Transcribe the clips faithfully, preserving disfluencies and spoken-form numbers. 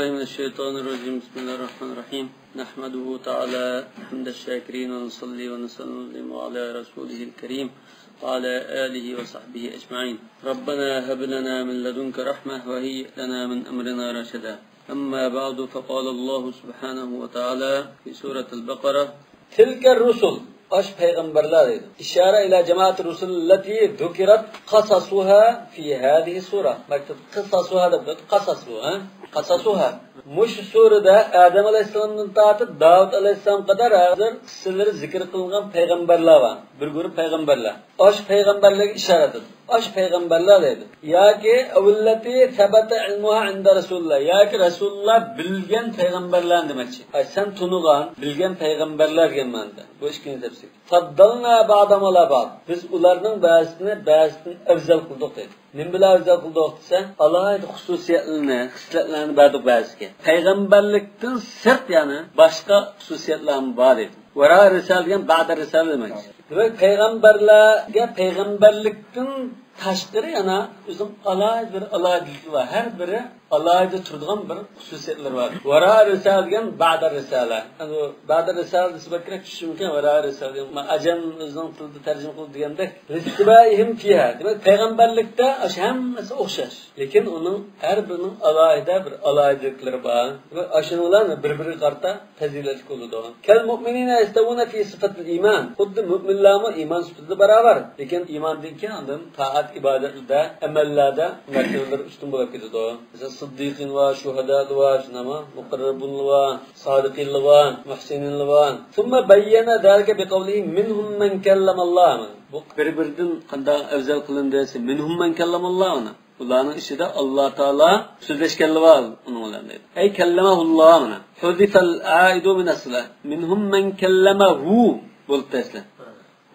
من الشيطان الرجيم. بسم الله الرحمن الرحيم. نحمده تعالى حمد الشاكرين، ونصلي ونسلم على رسوله الكريم وعلى آله وصحبه أجمعين. ربنا هب لنا من لدنك رحمة وهيئ لنا من أمرنا رشدا. أما بعد، فقال الله سبحانه وتعالى في سورة البقرة: تلك الرسل، ئاش پەيغەمبەرلەر دەيدۇ. إشارة إلى جماعة الرسل التي ذكرت قصصها في هذه السورة. ماكتۇب قىساسۇھا دەپ قويدى. قاساسۇ، ھە؟ قاساسۇھا. مۇشۇ سۈرىدە ئادەم ئەلەيھىسسالامدىن تارتىپ داۋۇت ئەلەيھىسسالام قەدەر ھازىر قىسسىلىرى زىكىر قىلىنغان پەيغەمبەرلەر بار. بىر گۇرۇپ پەيغەمبەرلەر. ئاش پەيغەمبەرلەرگە ئىشارە قىلدى. ئاش پەيغەمبەرلەر دەيدۇ. ياكى أو التي ثبت علمها عند رسول الله. ياكى رەسۇلۇللا بىلگەن پەيغەمبەرلەرنى دېمەكچى. ئاي، سەن تونۇغان، بىلگەن پەيغەمبەرلەر دېگەن مەنىدە. بۇ ئىككىنچى تەپسىر. فضلنا بعضهم على بعض. بىز ئۇلارنىڭ بەزىسىنى بەزىسىدىن ئەۋزەل قىلدۇق دەيدۇ. نېمە بىلەن ئەۋزەل قىلدۇق دېسە، ئالاھىدە خۇسۇسىيەتلىرىنى، خىسلەتلەرنى بەردۇق بەزىسىگە. پەيغەمبەرلىكتىن سىرت يەنە باشقا خۇسۇسىيەتلەرمۇ بار دەيدۇ. ۋەرا رىسالە دېگەن بەدە رىسالە دېمەك. دېمەك، پەيغەمبەرلەرگە پەيغەمبەرلىكتىن تاشقىرى يەنە ئۆزىنىڭ ئالاھىدە بىر ئالاھىدىلىكى بار. ھەر بىرى ئالاھىدە تۇرىدىغان بىر خۇسۇسىيەتلىرى بار. ۋەرا رىسالە دېگەن بەدە رىسالە. ئەمدى بەدە رىسالە دېسە بەكرەك چۈشىنىش مۇمكىن. ۋەرا رىسالە دېگەن ئەجەم ئۆزىنىڭ تىلىدا تەرجىمە قىلدى دېگەندەك. لاتتباعهم فيها. دېمەك، پەيغەمبەرلىكتە ئاشۇ ھەممىسى ئوخشاش. لېكىن ئۇنىڭ ھەر بىرىنىڭ ئالاھىدە بىر ئالاھىدىلىكلىرى بار. دېمەك، ئاشۇنىڭ بىلەن بىر-بىرىگە قارىتا پەزىلەتلىك بولىدۇ. كالمؤمنين يستوون في صفة الإيمان. خۇددى مۆمىنلەرمۇ ئىمان سۈپىتىدە باراۋەر. لېكىن ئىماندىن كېيىن ئاندىن تائەت ئىبادەتلەردە، ئەمەللەردە مەرتىۋىلىرى ئۈستۈن بولۇپ كېتىدۇ. مەسىلەن، سىددىقىن بار، شۇھەدالار بار، شۇنداقمۇ؟ مۇقەررەبۇنلار بار، سادىقىنلار بار، مۇھسىنىنلار بار. ثم بين ذلك بقوله: منهم من كلم الله. بۇ بىر-بىرىدىن قانداق ئەۋزەل قىلىندى دېسە، منهم من كلم الله. ئۇلارنىڭ ئىچىدە ئاللا تائالا سۆزلەشكەنلەر بار ئۇنىڭ بىلەن دەيدۇ. ئەي كەللەمەھۇللا مانا. حذف العائد من أصله. منهم من كلمه بولۇپتۇ ئەسلى.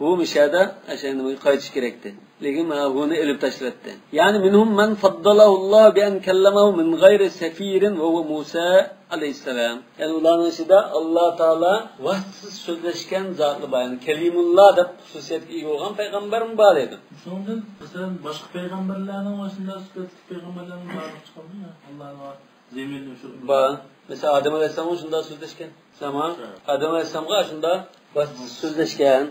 ھۇ مۇشەدە ئەشەنى قايتىش كېرەكتى. لېكىن مانا ھۇنى ئېلىپ تاشلىۋەتتى. يەنى منهم من فضله الله بأن كلمه من غير سفير وهو موسى عليه السلام. يەنى ئۇلارنىڭ ئىچىدە ئاللا تائالا ۋاسىتىسىز سۆزلەشكەن زاتلار بار. يەنى كەلىمۇللا دەپ خۇسۇسىيەتكە ئىگە بولغان پەيغەمبەرمۇ بار دەيدۇ. شۇنىڭدىن، مەسىلەن، باشقا پەيغەمبەرلەرنىڭ ۋە شۇنداق سۈپەتتىكى پەيغەمبەرلەرنىڭ بارلىقى چىقامدۇ؟ ئاللانىڭ زېمىنى شۇ بار. مەسىلەن، ئادەم ئەلەيھىسسالامغا شۇنداق سۆزلەشكەن. سامان. ئادەم ئەلەيھىسسالامغا شۇنداق سۆزلەشكەن.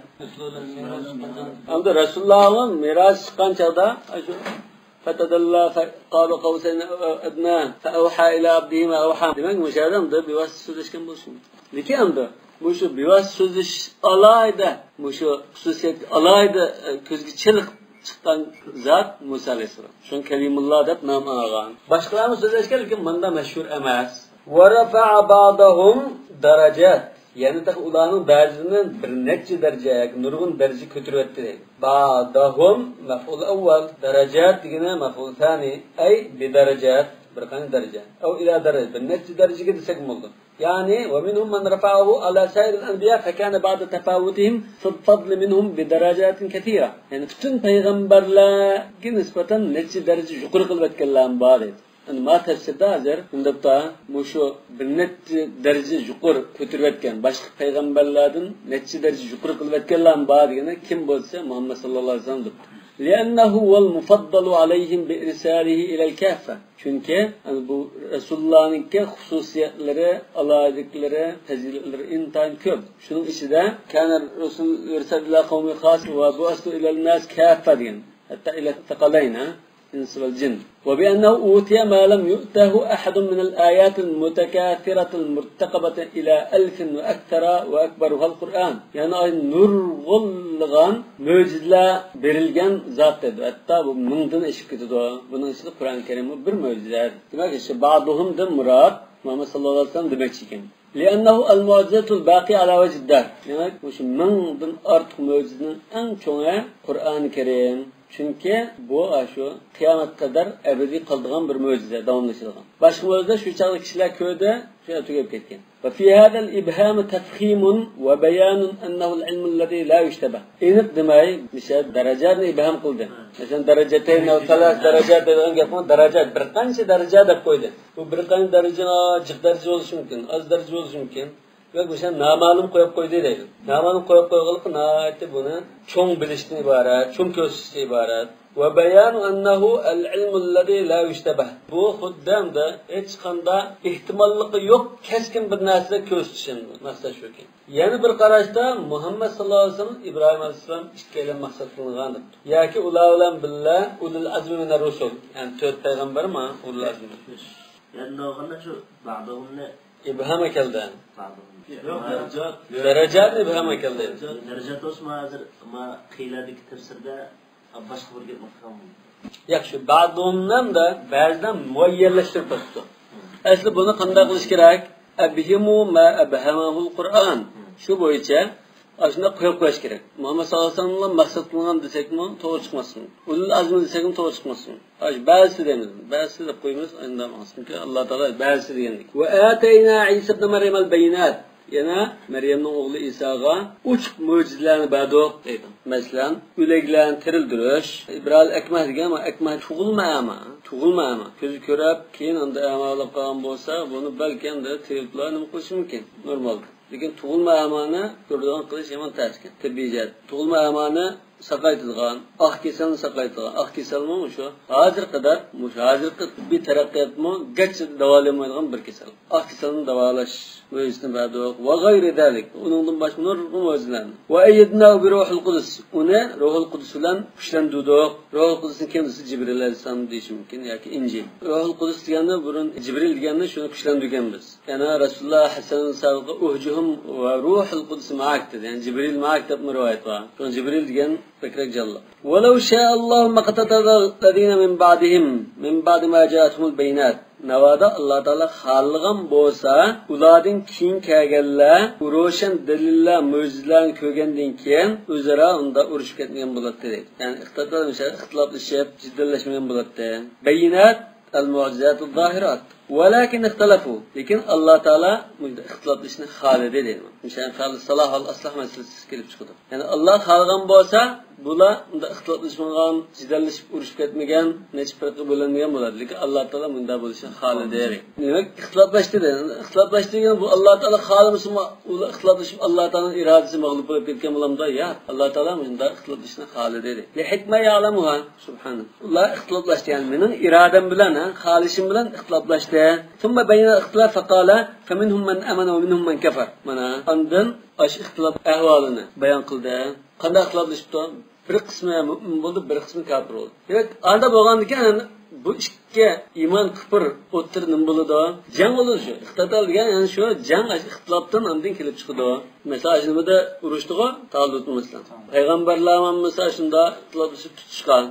ئەمدى رەسۇلۇللاھنىڭ مىراجى چىققان چاغدا، شۇ، فتدلى فقاب قوسين أو أدنى فأوحى إلى عبده ما أوحى. دېمەك، مۇشۇ يەردە ئەمدى بىۋاسىتە سۆزلەشكەن بولۇشى مۇمكىن. لېكىن ئەمدى مۇشۇ بىۋاسىتە سۆزلىشىش ئالاھىدە، مۇشۇ خۇسۇسىيەتكە ئالاھىدە، ئە، كۆزگە چېلىقىپ چىققان زات مۇسا ئەلەيھىسسالام. شۇڭا كەلىمۇللا دەپ نام ئالغان. باشقىلارمۇ سۆزلەشكەن، لېكىن ماندا مەشھۇر ئەمەس. ورفع بعضهم درجات. يەنە تېخى ئۇلارنىڭ بەزىلىرىنى بىر نەچچە دەرىجە ياكى نۇرغۇن دەرىجە كۆتۈرۈۋەتتى دەيدۇ. بعضهم مەفئۇل ئەۋۋەل، دەرىجات دېگىنى مەفئۇل سانى، ئەي بىدەرىجات، بىر قانچە دەرىجە. ئەۋ ئىلا دەرىجە، بىر نەچچە دەرىجىگە دېسەك بولىدۇ. يەنى، ومنهم من رفعه على سائر الأنبياء فكان بعد تفاوتهم في الفضل منهم بدرجات كثيرة. يەنى پۈتۈن پەيغەمبەرلەرگە نىسبەتەن نەچچە دەرىجە يۇقىرى قىلىۋەتكەنلەرمۇ بار دەيدۇ. يەنى ما تەپسىردا ھازىر مۇنداقتا مۇشۇ بىر نەچچە دەرىجە يۇقىرى كۆتۈرۈۋەتكەن، باشقا پەيغەمبەرلەردىن نەچچە دەرىجە يۇقىرى قىلىۋەتكەنلەرمۇ بار دېگەنلەر كىم بولسا مۇھەممەد ساللاللاھۇ ئەلەيھى ۋەسەللەم دەپتۇ. لأنه هو المفضل عليهم بإرساله إلى الكافة. چۈنكى، يەنى بۇ رەسۇلۇللانىڭكى خۇسۇسىيەتلىرى، ئالاھىدىلىكلىرى، پەزىلەتلىرى ئىنتايىن كۆپ. شۇنىڭ ئىچىدە كان الرسول يرسل إلى قومه خاصة وبعثت إلى الناس كافة دېگەن. ھەتتا إلى الثقلين، ھە؟ الإنس والجن. وبأنه أوتي ما لم يؤته أحد من الآيات المتكاثرة المرتقبة إلى ألف وأكثر وأكبرها القرآن. يەنى ئاي نۇرغۇنلىغان مۆجىزىلەر بېرىلگەن زات دەيدۇ. ھەتتا بۇ مىڭدىن ئېشىپ كېتىدۇ. بۇنىڭ ئىچىدە قۇرئان كەرىممۇ بىر مۆجىزە. دېمەك، شۇ بعضهم دىن مۇراد مۇھەممەد ساللاللاھۇ ئەلەيھى ۋەسەللەم دېمەكچى ئىكەن. لأنه المعجزة الباقية على وجه الدهر. دېمەك، مۇشۇ مىڭدىن ئارتۇق مۆجىزىنىڭ ئەڭ چوڭى قۇرئانى كەرىم. چۈنكى بۇ ئاشۇ قىيامەتكە قەدەر ئەبەدىي قالىدىغان بىر مۆجىزە، داۋاملىشىدىغان. باشقا مۆجىزە شۇ چاغدا كىشىلەر كۆردى، شۇ يەردە تۈگەپ كەتكەن. وفي هذا الإبهام تفخيم وبيان أنه العلم الذي لا يشتبه. ئېنىق دېمەي، مىسال دەرىجاتنى ئىبھام قىلدى. مەسىلەن، دەرىجەتەين ئەۋ سالاس دەرىجات دەيدىغان گەپمۇ دەرىجات، بىر قانچە دەرىجە دەپ قويدى. بۇ بىر قانچە دەرىجە، جىق دەرىجە بولۇشى مۇمكىن، ئاز دەرىجە بولۇشى مۇمكىن. ياكى مۇشۇ نامەلۇم قويۇپ قويدى دەيدۇ. نامەلۇم قويۇپ قويغانلىقى ناھايىتى بۇنى چوڭ بىلىشتىن ئىبارەت، چوڭ كۆرسىتىشتىن ئىبارەت. وبيان أنه العلم الذي لا يشتبه. بۇ خۇددى ھەمدە ھېچقانداق ئېھتىماللىقى يوق كەسكىن بىر نەرسىدەك كۆرسىتىش ئەمدى. مەقسەت شۇكى. يەنە بىر قاراشتا مۇھەممەد ساللاللاھۇ ئەلەيھى ۋەسەللەم ئىبراھىم ئەلەيھىسسالام ئىككىيلەن مەقسەت قىلىنغان دەپتۇ. ياكى ئۇلار بىلەن بىللە ئۇلۇل ئەزمى مىنەر رۇسۇل، يەنى تۆت پەيغەمبەرمۇ ئۇلۇل ئەزمى. يەنى نوغىندا شۇ بەئزىھىمنى ئىبھام ئەكەلدى. بەئزىھىم. يوق، دەرىجات. دەرىجاتنى ئىبھام ئەكەلدى. دەرىجات بولسىمۇ ھازىر ما قىيلادىكى تەپسىردە باشقا بىر گەپنى قىلغان بولدى. ياخشى، بەئزىھىمنى بەزىدە مۇئەييەنلەشتۈرۈپ بېرىپتۇ. ئەسلى بۇنى قانداق قىلىش كېرەك؟ ئەبھىمۇ ما ئەبھەمەھۇل قۇرئان. شۇ بويىچە ئاشۇنداق قويۇپ قويۇش كېرەك. مۇھەممەد ساللاللاھۇ ئەلەيھى ۋەسەللەم مەقسەت قىلغان دېسەكمۇ توغرا چىقماسمۇ؟ ئۇلۇل ئەزمى دېسەكمۇ توغرا چىقماسمۇ؟ ئاشۇ بەزىسى دەيمىز. بەزىسى دەپ قويىمىز، ئايندىن ماڭسۇن. چۈنكى ئاللا تائالا بەزىسى دېگەندەك. ۋە ئاتەينا ئىسا ئىبنە مەريەمەل بەييىنات. يەنە مەريەمنىڭ ئوغلى ئىساغا ئوچۇق مۆجىزىلەرنى بەردۇق دەيدۇ. مەسىلەن، ئۆلۈكلەرنى تىرىلدۈرۈش، ئىبرائىل ئەكمەھ دېگەن ئەكمەھ تۇغۇلما ئەما، تۇغۇلما ئەما. كۆزى كۆرۈپ، كېيىن ئەمدى ئەما بولۇپ قالغان بولسا، بۇنى بەلكى ئەمدى تېۋىپلار نېمە قىلىشى مۇمكىن؟ نورمالدا. لېكىن تۇغۇلما ئەمانى كۆرىدىغان قىلىش يامان تەس ئىكەن، تېببىي جەھەتتىن. تۇغۇلما ئەمانى ساقايتىدىغان، ئاق كېسەلنى ساقايتىدىغان، ئاق كېسەلمۇ مۇشۇ ھازىرغا قەدەر، مۇشۇ ھازىرقى تېببىي تەرەققىياتمۇ گەرچە داۋالىيالمايدىغان بىر كېسەل. ئاق كېسەلنى داۋالاش مۆجىزىسىنى بەردۇق. ۋە غەيرى زالىك. ئۇنىڭدىن باشقا نۇرغۇن مۆجىزىلەرنى. ۋە ئەييەدناھۇ بىروھىل قۇدس. ئۇنى روھۇل قۇدس بىلەن كۈچلەندۈردۇق. روھۇل قۇدسنى كىم دېسە، جىبرىل ئەلەيھىسسالام دېيىشى مۇمكىن ياكى ئىنجىل. روھۇل قۇدس دېگەننى بۇرۇن جىبرىل دېگەننى شۇنى كۈچلەندۈرگەنمىز. يەنە رەسۇلۇللا ھەسسەن ساۋۇتقا ئۇھجۇھۇم ۋە روھۇل قۇدس مەئەك دېدى. يەنى جىبرىل مەئەك دەپمۇ رىۋايەت بار. شۇڭا جىبرىل دېگەن بەكرەك جانلىق. ۋەلەۋ شائەللاھۇ مەقتەتەللەزىنە مىن بەئدىھىم مىن بەئدى ما جائەتھۇمۇل بەييىنات. ناۋادا ئاللا تائالا خالىغان بولسا، ئۇلاردىن كېيىن كەلگەنلەر ئۇ روشەن دەلىللەر، مۆجىزىلەرنى كۆرگەندىن كېيىن ئۆزئارا ئۇندا ئۇرۇشۇپ كەتمىگەن بولاتتى دەيدۇ. يەنى ئىختىلاپلار، ئىختىلاپلىشىپ جېدەللەشمىگەن بولاتتى. بەييىنات ئەل مۇئجىزاتۇز زاھىرات. ۋەلاكىن ئىختەلەفۇ. لېكىن ئاللا تائالا مۇشۇنداق ئىختىلاپلىشىشنى خالىدى دەيدۇ. مۇشۇ خالىس سالاھ ۋەل ئىسلاھ مەسىلىسى كېلىپ چىقىدۇ. يەنى ئاللا خالىغان بولسا، بۇلار مۇنداق ئىختىلاپلىشمىغان، جېدەللىشىپ ئۇرۇشۇپ كەتمىگەن، نەچچە پىرقىگە بۆلۈنمىگەن بولاتتى. لېكىن ئاللا تائالا مۇنداق بولۇشىنى خالىدى. دېمەك، ئىختىلاپلاشتى دەيدۇ. ئىختىلاپلاشتى دېگەن بۇ ئاللا تائالا خالىمىسىمۇ ئۇلار ئىختىلاپلىشىپ ئاللا تائالانىڭ ئىرادىسى مەغلۇپ بولۇپ كەتكەن بولامدۇ؟ ياق. ئاللا تائالا مۇشۇنداق ئىختىلاپلىشىشنى خالىدى. لىھىكمە يەلەمۇھا. سۇبھانەللا. ئۇلار ئىختىلاپلاشتى، يەنى مېنىڭ ئىرادەم بىلەن، ھە، خالىشىم بىلەن ئىختىلاپلاشتى. ثم بين الاختلاف فقال فمنهم من آمن ومنهم من كفر. مانا، ئاندىن ئاشۇ ئىختىلاپ ئەھۋالىنى بايان قىلدى. قانداق ئىختىلاپلىشىپتۇ؟ بىر قىسمى مۇئمىن بولدى، بىر قىسمى كاپىر بولدى. دېمەك، ئاندا بولغاندىكىن، بۇ ئىككى ئىمان كۇپۇر ئوتتۇرىدا نېمە بولىدۇ؟ جەڭ بولىدۇ شۇ. ئىقتىتال دېگەن يەنى شۇ جەڭ، ئىختىلاپتىن ئاندىن كېلىپ چىقىدۇ. مەسىلەن، ئاشۇ نېمىدە ئۇرۇشتىغۇ؟ تالۇتمۇ مەسىلەن. پەيغەمبەرلەر ھەممىسى شۇنداق ئىختىلاپلىشىپ تۇتۇشقان.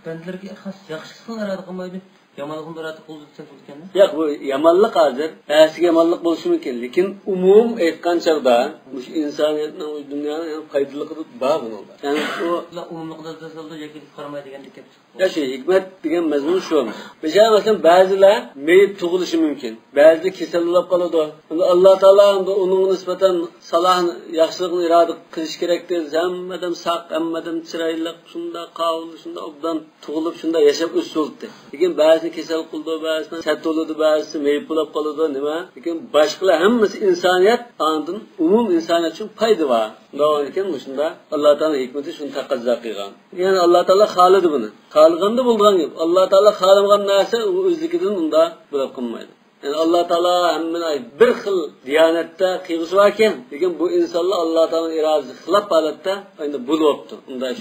بەندىلەرگە خاس ياخشىلىقنى ئىرادە قىلمايدۇ. يامانلىقنى ئىرادە قىلىدۇ دېسەم بولىدىكەن. ياق، بۇ يامانلىق ھازىر، بەزىگە يامانلىق بولۇشى مۇمكىن، لېكىن ئومۇم ئېيتقان چاغدا مۇشۇ ئىنسانىيەتنىڭ، مۇشۇ دۇنيانىڭ يەنە پايدىلىقى بار بۇنىڭدا. يەنى ئۇ ئومۇملۇقىدا سالىدۇ ياكى قارىمايدۇ دېگەندەك گەپ. يا شۇ ھېكمەت دېگەن مەزمۇن شۇ. مىسال، مەسىلەن، بەزىلەر مېيىپ تۇغۇلۇشى مۇمكىن. بەزىلەر كېسەل بولاپ قالىدۇ. ئەمدى ئاللا تائالا ئەمدى ئۇنىڭغا نىسبەتەن سالاھنى، ياخشىلىقنى ئىرادە قىلىش كېرەكتى. ھەممە ئادەم ساق، ھەممە ئادەم چىرايلىق، شۇنداق قاۋۇل، شۇنداق ئوبدان تۇغۇلۇپ، شۇنداق ياشاپ ئۆسۈپ بولاتتى. لېكىن بەزىسى كېسەل قىلىدۇ، بەزىسى سەت بولىدۇ، بەزىسى مېيىپ بولاپ قالىدۇ، نېمە؟ لېكىن باشقىلار ھەممىسى ئىنسانىيەت، ئاندىن ئومۇم ئىنسانىيەت ئۈچۈن پايدا بار. شۇنداق بولغاندىكىن مۇشۇنداق ئاللا تائالانىڭ ھېكمىتى شۇنى تەقەززا قىلغان. يەنى ئاللا تائالا خالىدى بۇنى. خالىغاندا بولىدىغان گەپ. ئاللا تائالا خالىمىغان نەرسە ئۇ ئۆزلۈكىدىن ئۇنداق بولۇپ قالمايدۇ. يەنى ئاللا تائالا ھەممىنى بىر خىل دىيانەتتە قىلغۇسى باركەن، لېكىن بۇ ئىنسانلار ئاللا تائالانىڭ ئىرادىسىگە خىلاپ ھالەتتە ئەمدى بولۇپتۇ. ئۇنداق ئىش.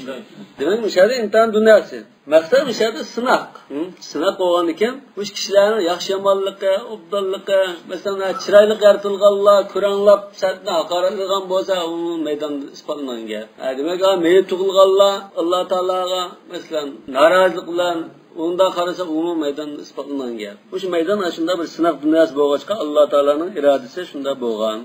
دېمەك، مۇشۇ يەردە ئىمتىھان دۇنياسى. مەقسەت مۇشۇ يەردە سىناق. ھە؟ سىناق بولغاندىكىن، مۇشۇ كىشىلەرنىڭ ياخشى-يامانلىقى، ئوبدانلىقى، مەسىلەن، چىرايلىق يارىتىلغانلار كۆرەڭلەپ، سەتنى ھاقارەتلىگەن بولسا، ئۇ مەيداندا ئىسپاتلانغان گەپ. ھە، دېمەك، ھە، مېيىپ تۇغۇلغانلار ئاللا تائالاغا، مەسىلەن، نارازىلىق بىلەن ئۇنداق قارىسا، ئۇمۇ مەيداندا ئىسپاتلانغان گەپ. مۇشۇ مەيدان ئاشۇنداق بىر سىناق دۇنياسى بولغاچقا، ئاللا تائالانىڭ ئىرادىسى شۇنداق بولغان.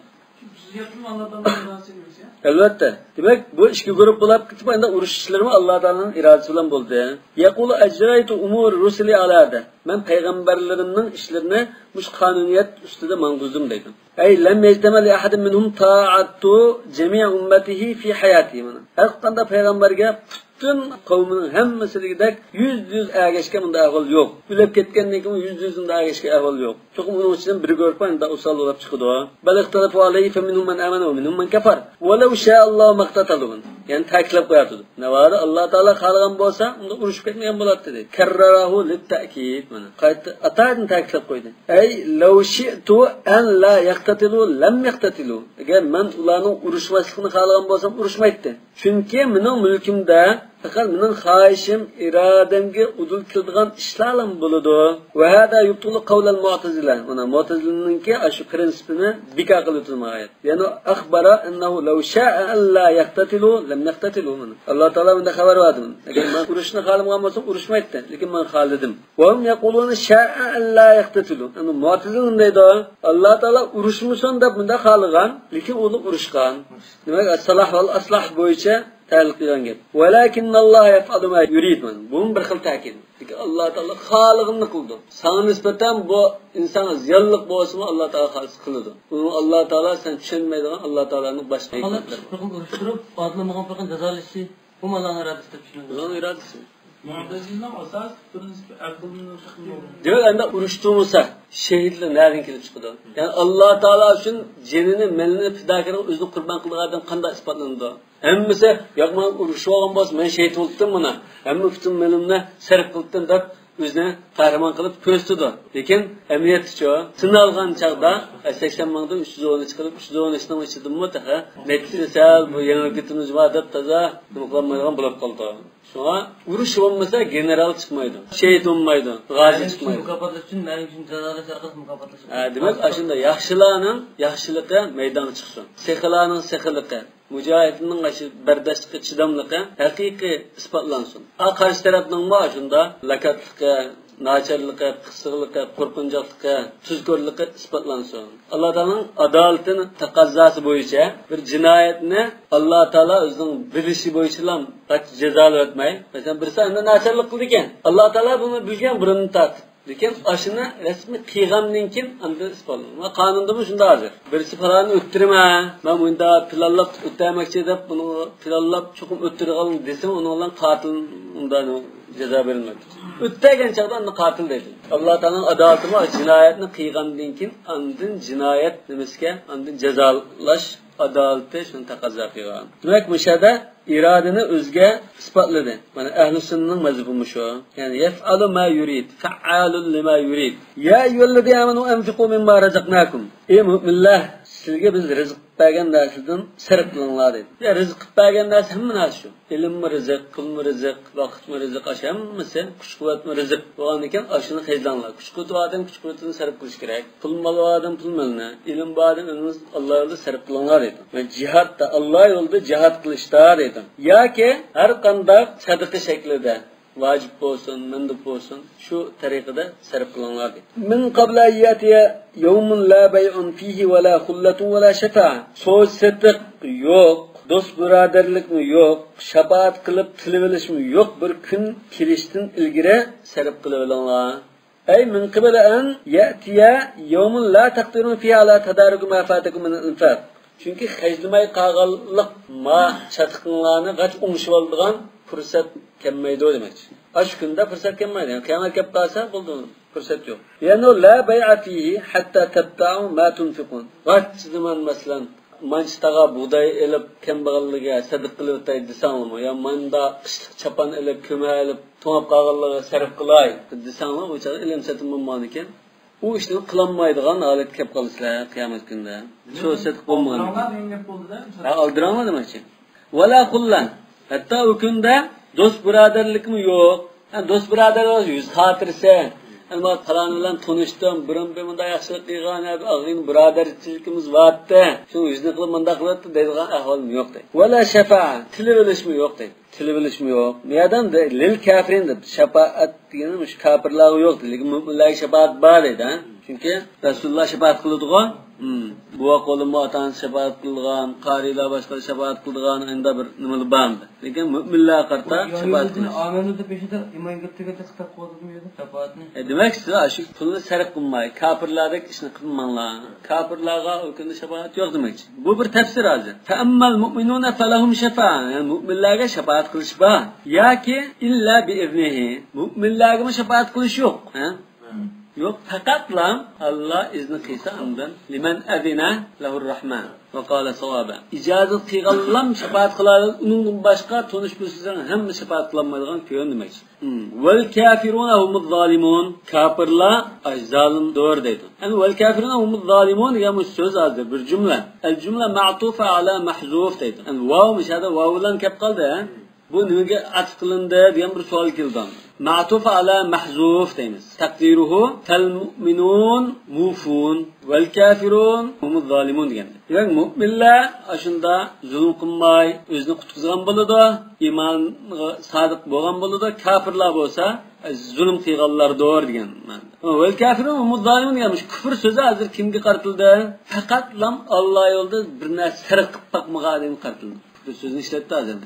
سىز ياقتىمۇ ئاللا تائالانىڭ ئىرادىسى ئەمەس، يا؟ ئەلۋەتتە. دېمەك، بۇ ئىككى گۇرۇپ بولاپ كېتىپ، ئەمدى ئۇرۇشۇشلىرىمۇ ئاللا تائالانىڭ ئىرادىسى بىلەن بولدى. يەقۇلۇ ئەجرەيتۇ ئۇمۇر رۇسۇلى ئالا ھازا. مەن پەيغەمبەرلىرىمنىڭ ئىشلىرىنى مۇشۇ قانۇنىيەت ئۈستىدە ماڭغۇزدۇم دەيدۇ. ئەي لەم يەجتەمە لىئەھەدىن مىنھۇم تائەتۇ جەمىئە ئۇممەتىھى فى حياته. مانا، ھەر قانداق پەيغەمبەرگە پۈتۈن قەۋمىنىڭ ھەممىسى دېگۈدەك يۈزدە يۈز ئەگەشكەن مۇنداق ئەھۋال يوق. ئۆلۈپ كەتكەندىن كېيىن يۈزدە يۈز مۇنداق ئەگەشكەن ئەھۋال يوق. چوقۇم ئۇنىڭ ئىچىدىن بىر گۇرۇپپا مۇنداق ئۇسال بولاپ چىقىدۇ. بەل ئىختەلەفۇ ئەلەيھى فەمىنھۇم مەن ئامەنە ۋە مىنھۇم مەن كەفەر. ۋەلەۋ شائەللاھۇ مەقتەتەلۇ. يەنى تەكىتلەپ قوياتىدۇ. نەۋادا ئاللا تائالا خالىغان بولسا، ئۇندا ئۇرۇشۇپ كەتمىگەن بولاتتى، دەيدۇ. كەررەراھۇ لىتتەكىد. مانا، قايتا ئاتايىدىن تەكىتلەپ قويدى. ئەي، لەۋ شىئتۇ ئەن لا يەقتەتىلۇ لەم يەقتەتىلۇ. ئەگەر مەن ئۇلارنىڭ ئۇرۇشماسلىقىنى خالىغان بولسام، ئۇرۇشمايتتى. چۈنكى مېنىڭ مۈلكۈمدە پەقەت مېنىڭ خاھىشىم، ئىرادەمگە ئۇدۇل كېلىدىغان ئىشلارلا بولىدۇ. ۋە ھازا يۇبتىلۇ قەۋلەل مۇئتەزىلە. مانا، مۇئتەزىلىنىڭكى ئاشۇ پرىنسىپىنى بىكار قىلىۋېتىدۇ مانا ئايەت. يەنى ئەخبەرە ئەننەھۇ لەۋ شائە ئەن لا يەقتەتىلۇ لەم يەقتەتىلۇ. مانا، ئاللا تائالا بۇنداق خەۋەر بەردى. ئەگەر مەن ئۇرۇشنى خالىمىغان بولسام، ئۇرۇشمايتتى. لېكىن مەن خالىدىم. ۋە ھۇم يەقۇلۇنە شائە ئەن لا يەقتەتىلۇ. يەنى مۇئتەزىلە نېمە دەيدۇ؟ ئاللا تائالا ئۇرۇشمىسۇن دەپ مۇنداق خالىغان، لېكىن ئۇلار ئۇرۇشقان. دېمەك، ئەسسالاھ ۋەل ئەسلاھ بويىچە تەئەللۇق قىلغان گەپ. ۋەلاكىننەللاھە يەفئەلۇ ما يۇرىد. بۇمۇ بىر خىل تەكىت. لېكىن ئاللا تائالا خالىغىنىنى قىلىدۇ. ساڭا نىسبەتەن بۇ ئىنسانغا زىيانلىق بولسىمۇ، ئاللا تائالا خالىسا قىلىدۇ. بۇنى ئاللا تائالا سەن چۈشەنمەيدىغان ئاللا تائالانىڭ باشقا ھېكمەتلىرى بار. ئۇرۇشتۇرۇپ، ئادىل بولغان پېقىن جازالىشى، بۇمۇ ئاللانىڭ ئىرادىسى دەپ چۈشىنىدۇ. ئۇلارنىڭ ئىرادىسى. مۇئتەزىلىنىڭ ئاساسىي پرىنسىپى ئەقىلدىن چىقىدۇ. دېمەك، ئەمدى ئۇرۇشتۇرمىسا، شېھىتلىك نەدىن كېلىپ چىقىدۇ؟ يەنى ئاللا تائالا ئۈچۈن جېنىنى، مېلىنى پىداكارلىق، ئۆزىنى قۇربان قىلىدىغان ئادەم قانداق ئىسپاتلىنىدۇ؟ ھەممىسى، ياق، مەن ئۇرۇشۇۋالغان بولسا، مەن شېھىت بولۇپتىم مانا، ھەممە پۈتۈن مېلىمنى سەرپ قىلىپتىم دەپ، ئۆزىنى قەھرىمان قىلىپ كۆرسىتىدۇ. لېكىن ئەمەلىيەتتىچۇ؟ سىنالغان چاغدا، ئە، سەكسەن مىڭدىن ئۈچ يۈز ئون ئۈچ قىلىپ، ئۈچ يۈز ئون ئۈچنىڭ ئىچىدىنمۇ تېخى نەتىجىسى سەل بۇ يېڭىلىپ كېتىمىز جۇما دەپ تازا نېمە قىلالمايدىغان بولۇپ قالىدۇ. شۇڭا ئۇرۇش بولمىسا، گېنېرال چىقمايدۇ، شېھىت بولمايدۇ، غازى چىقمايدۇ. مۇكاپاتلاش ئۈچۈن، مەلۇم ئۈچۈن جازالاش ئارقىلىق مۇكاپاتلاش. ھە، دېمەك، ئاشۇنداق ياخشىلارنىڭ ياخشىلىقى مەيدانغا چىقسۇن. سېخىلارنىڭ سېخىلىقى، مۇجاھىدنىڭ ئاشۇ بەرداشلىقى، چىداملىقى ھەقىقىي ئىسپاتلانسۇن. ئا، قارشى تەرەپنىڭمۇ ئاشۇنداق لاكاتلىقى، ناچارلىقى، پىخسىقلىقى، قورقۇنچاقلىقى، تۈزكورلۇقى ئىسپاتلانسۇن. ئاللا تائالانىڭ ئادالىتىنىڭ تەقەززاسى بويىچە بىر جىنايەتنى ئاللا تائالا ئۆزىنىڭ بىلىشى بويىچىلا قاچ جازالىۋەتمەي، مەسىلەن، بىرسى ئەمدى ناچارلىق قىلىدىكەن، ئاللا تائالا بۇنى بىلگەن بۇرۇندىن تارتىپ. لېكىن ئاشۇنى رەسمىي قىلغاندىن كېيىن ئاندىن ئىسپاتلىنىدۇ. قانۇندىمۇ شۇنداق ھازىر. بىرسى پالاننى ئۆلتۈرىمەن، مەن مۇنداق پىلانلاپ ئۆلتۈرمەكچى دەپ، بۇنى پىلانلاپ چوقۇم ئۆلتۈرىدىغان دېسە، ئۇنىڭ بىلەن قاتىل ئۇنداق جازا بېرىلمەيدۇ. ئۆلتۈرگەن چاغدا ئاندىن قاتىل دەيدۇ. ئاللا تائالانىڭ ئادالىتىمۇ جىنايەتنى قىلغاندىن كېيىن ئاندىن جىنايەت نېمىسىگە، ئاندىن جازالاش ئادالىتى شۇنى تەقەززا قىلغان. دېمەك، مۇشۇ يەردە ئىرادىنى ئۆزىگە ئىسپاتلىدى. مانا، ئەھلى سۈننىنىڭ مەزھىپى مۇشۇ. يەنى، يەفئالۇ ما يۇرىد، فەئالۇن لىما يۇرىد. يا ئەييۇھەللەزىنە ئامەنۇ ئەنفىقۇ مىمما رەزەقناكۇم. ئەي مۆمىنلەر، سىلەرگە بىز رىزىق بەرگەن نەرسىدىن سەرپ قىلىڭلار، دېدى. يا، رىزىق بەرگەن نەرسە ھەممە نەرسە شۇ. ئىلىممۇ رىزىق، پۇلمۇ رىزىق، ۋاقىتمۇ رىزىق، ئاشۇ ھەممىسى، كۈچ-قۇۋۋەتمۇ رىزىق بولغاندىكىن، ئاشۇنى خەجلەڭلار. كۈچ-قۇۋۋىتى بار ئادەم كۈچ-قۇۋۋىتىنى سەرپ قىلىشى كېرەك. پۇلمۇ بار ئادەم پۇل-مالىنى، ئىلىم بار ئادەم ئىلمىنى ئاللا يولىدا سەرپ قىلىڭلار، دەيدۇ. ۋە جىھادتا، ئاللا يولىدا جىھاد قىلىشتا، دەيدۇ. ياكى ھەر قانداق سەدىقە شەكلىدە، ۋاجىپ بولسۇن، مەندۇب بولسۇن، شۇ تەرىقىدە سەرپ قىلىڭلار، دەيدۇ. من قبل أن يأتي يوم لا بيع فيه ولا خلة ولا شفاعة. سودا-سېتىق يوق، دوست-بۇرادەرلىكمۇ يوق، شاپائەت قىلىپ تىلىۋېلىشمۇ يوق بىر كۈن كېلىشتىن ئىلگىرى سەرپ قىلىۋېلىڭلار. ئەي من قبل أن يأتي يوم لا تقدرون فيه على تدارك ما فاتكم من الإنفاق. چۈنكى خەجلىمەي قالغانلىق ما چاتىقىڭلارنى غاچ ئوڭشىۋالىدىغان پۇرسەت كەلمەيدۇ دېمەكچى. ئاشۇ كۈندە پۇرسەت كەلمەيدۇ. يەنى قىيامەت كەپ قالسا بولدى، پۇرسەت يوق. لأنه لا بيع فيه حتى تبتاعوا ما تنفقون. غاچ دېمەن، مەسىلەن، مانچە تاغا بۇغداي ئېلىپ، كەمبەغەللىككە سەدىقە قىلىۋېتەي دېسەڭلىمۇ، يا ماندا قىشلىق چاپان ئېلىپ، كۆمە ئېلىپ، توڭاپ قالغانلارغا سەرپ قىلاي دېسەڭلار، ئۇ چاغدا ئىلىم سېتىم بولمىغاندىكىن، ئۇ ئىشنى قىلالمايدىغان ھالەتكە كەپ قالىسىلەر قىيامەت كۈنىدە. سودا-سېتىق بولمىغاندىكىن. ئالدىراڭلار دېگەن گەپ بولدى-دە. ھە، ئالدىراڭلار دېمەكچى. ولا خلة. ھەتتا ئۇ كۈندە دوست-بۇرادەرلىكمۇ يوق. ھە، دوست-بۇرادەر يۈز خاتىرىسى. ئەمما پالان بىلەن تونۇشتۇم، بۇرۇن بىر مۇنداق ياخشىلىق قىلغان، ھە، بىر ئاغىنە بۇرادەرچىلىكىمىز بارتتى. شۇنىڭ يۈزىنى قىلىپ مۇنداق قىلىۋەتتى دەيدىغان ئەھۋالمۇ يوق دەيدۇ. ولا شفاعة، تىلىۋېلىشمۇ يوق دەيدۇ. تىلىۋېلىشمۇ يوق. بۇ يەردە لىل كافىرىن دەپ، شاپائەت دېگىنى مۇشۇ كاپىرلارغا يوق دەيدۇ. لېكىن مۆمىنلەرگە شاپائەت بار دەيدۇ، ھە؟ چۈنكى رەسۇلۇللا شاپائەت قىلىدىغان، ھىم، بوۋاق-بولۇنمۇ ئاتا-ئانىسى شاپائەت قىلىدىغان، قارىيلار باشقىلار شاپائەت قىلىدىغان، ئەندە بىر نېمىلا بار ئەمدى. لېكىن مۆمىنلەرگە قارىتا شاپائەت قىلىش. ئامەنۇ دەپ بېشىدا ئىمان كەلتۈرگەندە خىتاب قىلىۋاتىدۇ بۇ يەردە شاپائەتنى. ئە، دېمەك، سىز ئاشۇ پۇلنى سەرپ قىلماي، كاپىرلاردەك ئىشنى قىلماڭلار. كاپىرلارغا ئۇ كۈندە شاپائەت يوق دېمەكچى. بۇ بىر تەپسىر ھازىر. فأما المؤمنون فلهم شفاعة. يەنى مۆمىنلەرگە شاپائەت قىلىش بار. ياكى إلا بإذنه. مۆمىنلەرگىمۇ شاپائەت قىلىش يوق. ھە؟ يوق، پەقەتلا ئاللا ئىزنى قىلسا ئاندىن. لمن أذن له الرحمن وقال صوابا. ئىجازەت قىلغانلام شاپائەت قىلار، ئۇنىڭدىن باشقا تونۇش بىلسىلەرنىڭ ھەممە شاپائەت قىلالمايدىغان كۈن دېمەكچى. ھىم. والكافرون هم الظالمون. كاپىرلار ئاي زالىمدۇر دەيدۇ. يەنى والكافرون هم الظالمون دېگەن بۇ سۆز ھازىر بىر جۈملە. الجملة معطوفة على محذوف دەيدۇ. يەنى ۋاۋ مۇشۇ يەردە ۋاۋ بىلەن كەپ قالدى، ھە؟ بۇ نېمىگە ئاتىپ قىلىندى دېگەن بىر سوئال كېلىدۇ. معطوف على محذوف دەيمىز. تقديره فالمؤمنون موفون والكافرون هم الظالمون دېگەن. دېمەك، مۆمىنلەر ئاشۇندا زۇلۇم قىلماي، ئۆزىنى قۇتقۇزغان بولىدۇ، ئىمانغا سادىق بولغان بولىدۇ، كاپىرلار بولسا، زۇلۇم قىلغانلاردۇر دېگەن مەنىدە. والكافرون هم الظالمون دېگەن مۇشۇ كۇفر سۆزى ھازىر كىمگە قارىتىلدى؟ پەقەتلا ئاللا يولىدا بىر نەرسە سەرپ قىلىپ باقمىغان ئادەمگە قارىتىلدى. بۇ سۆزنى ئىشلەتتى ھازىر.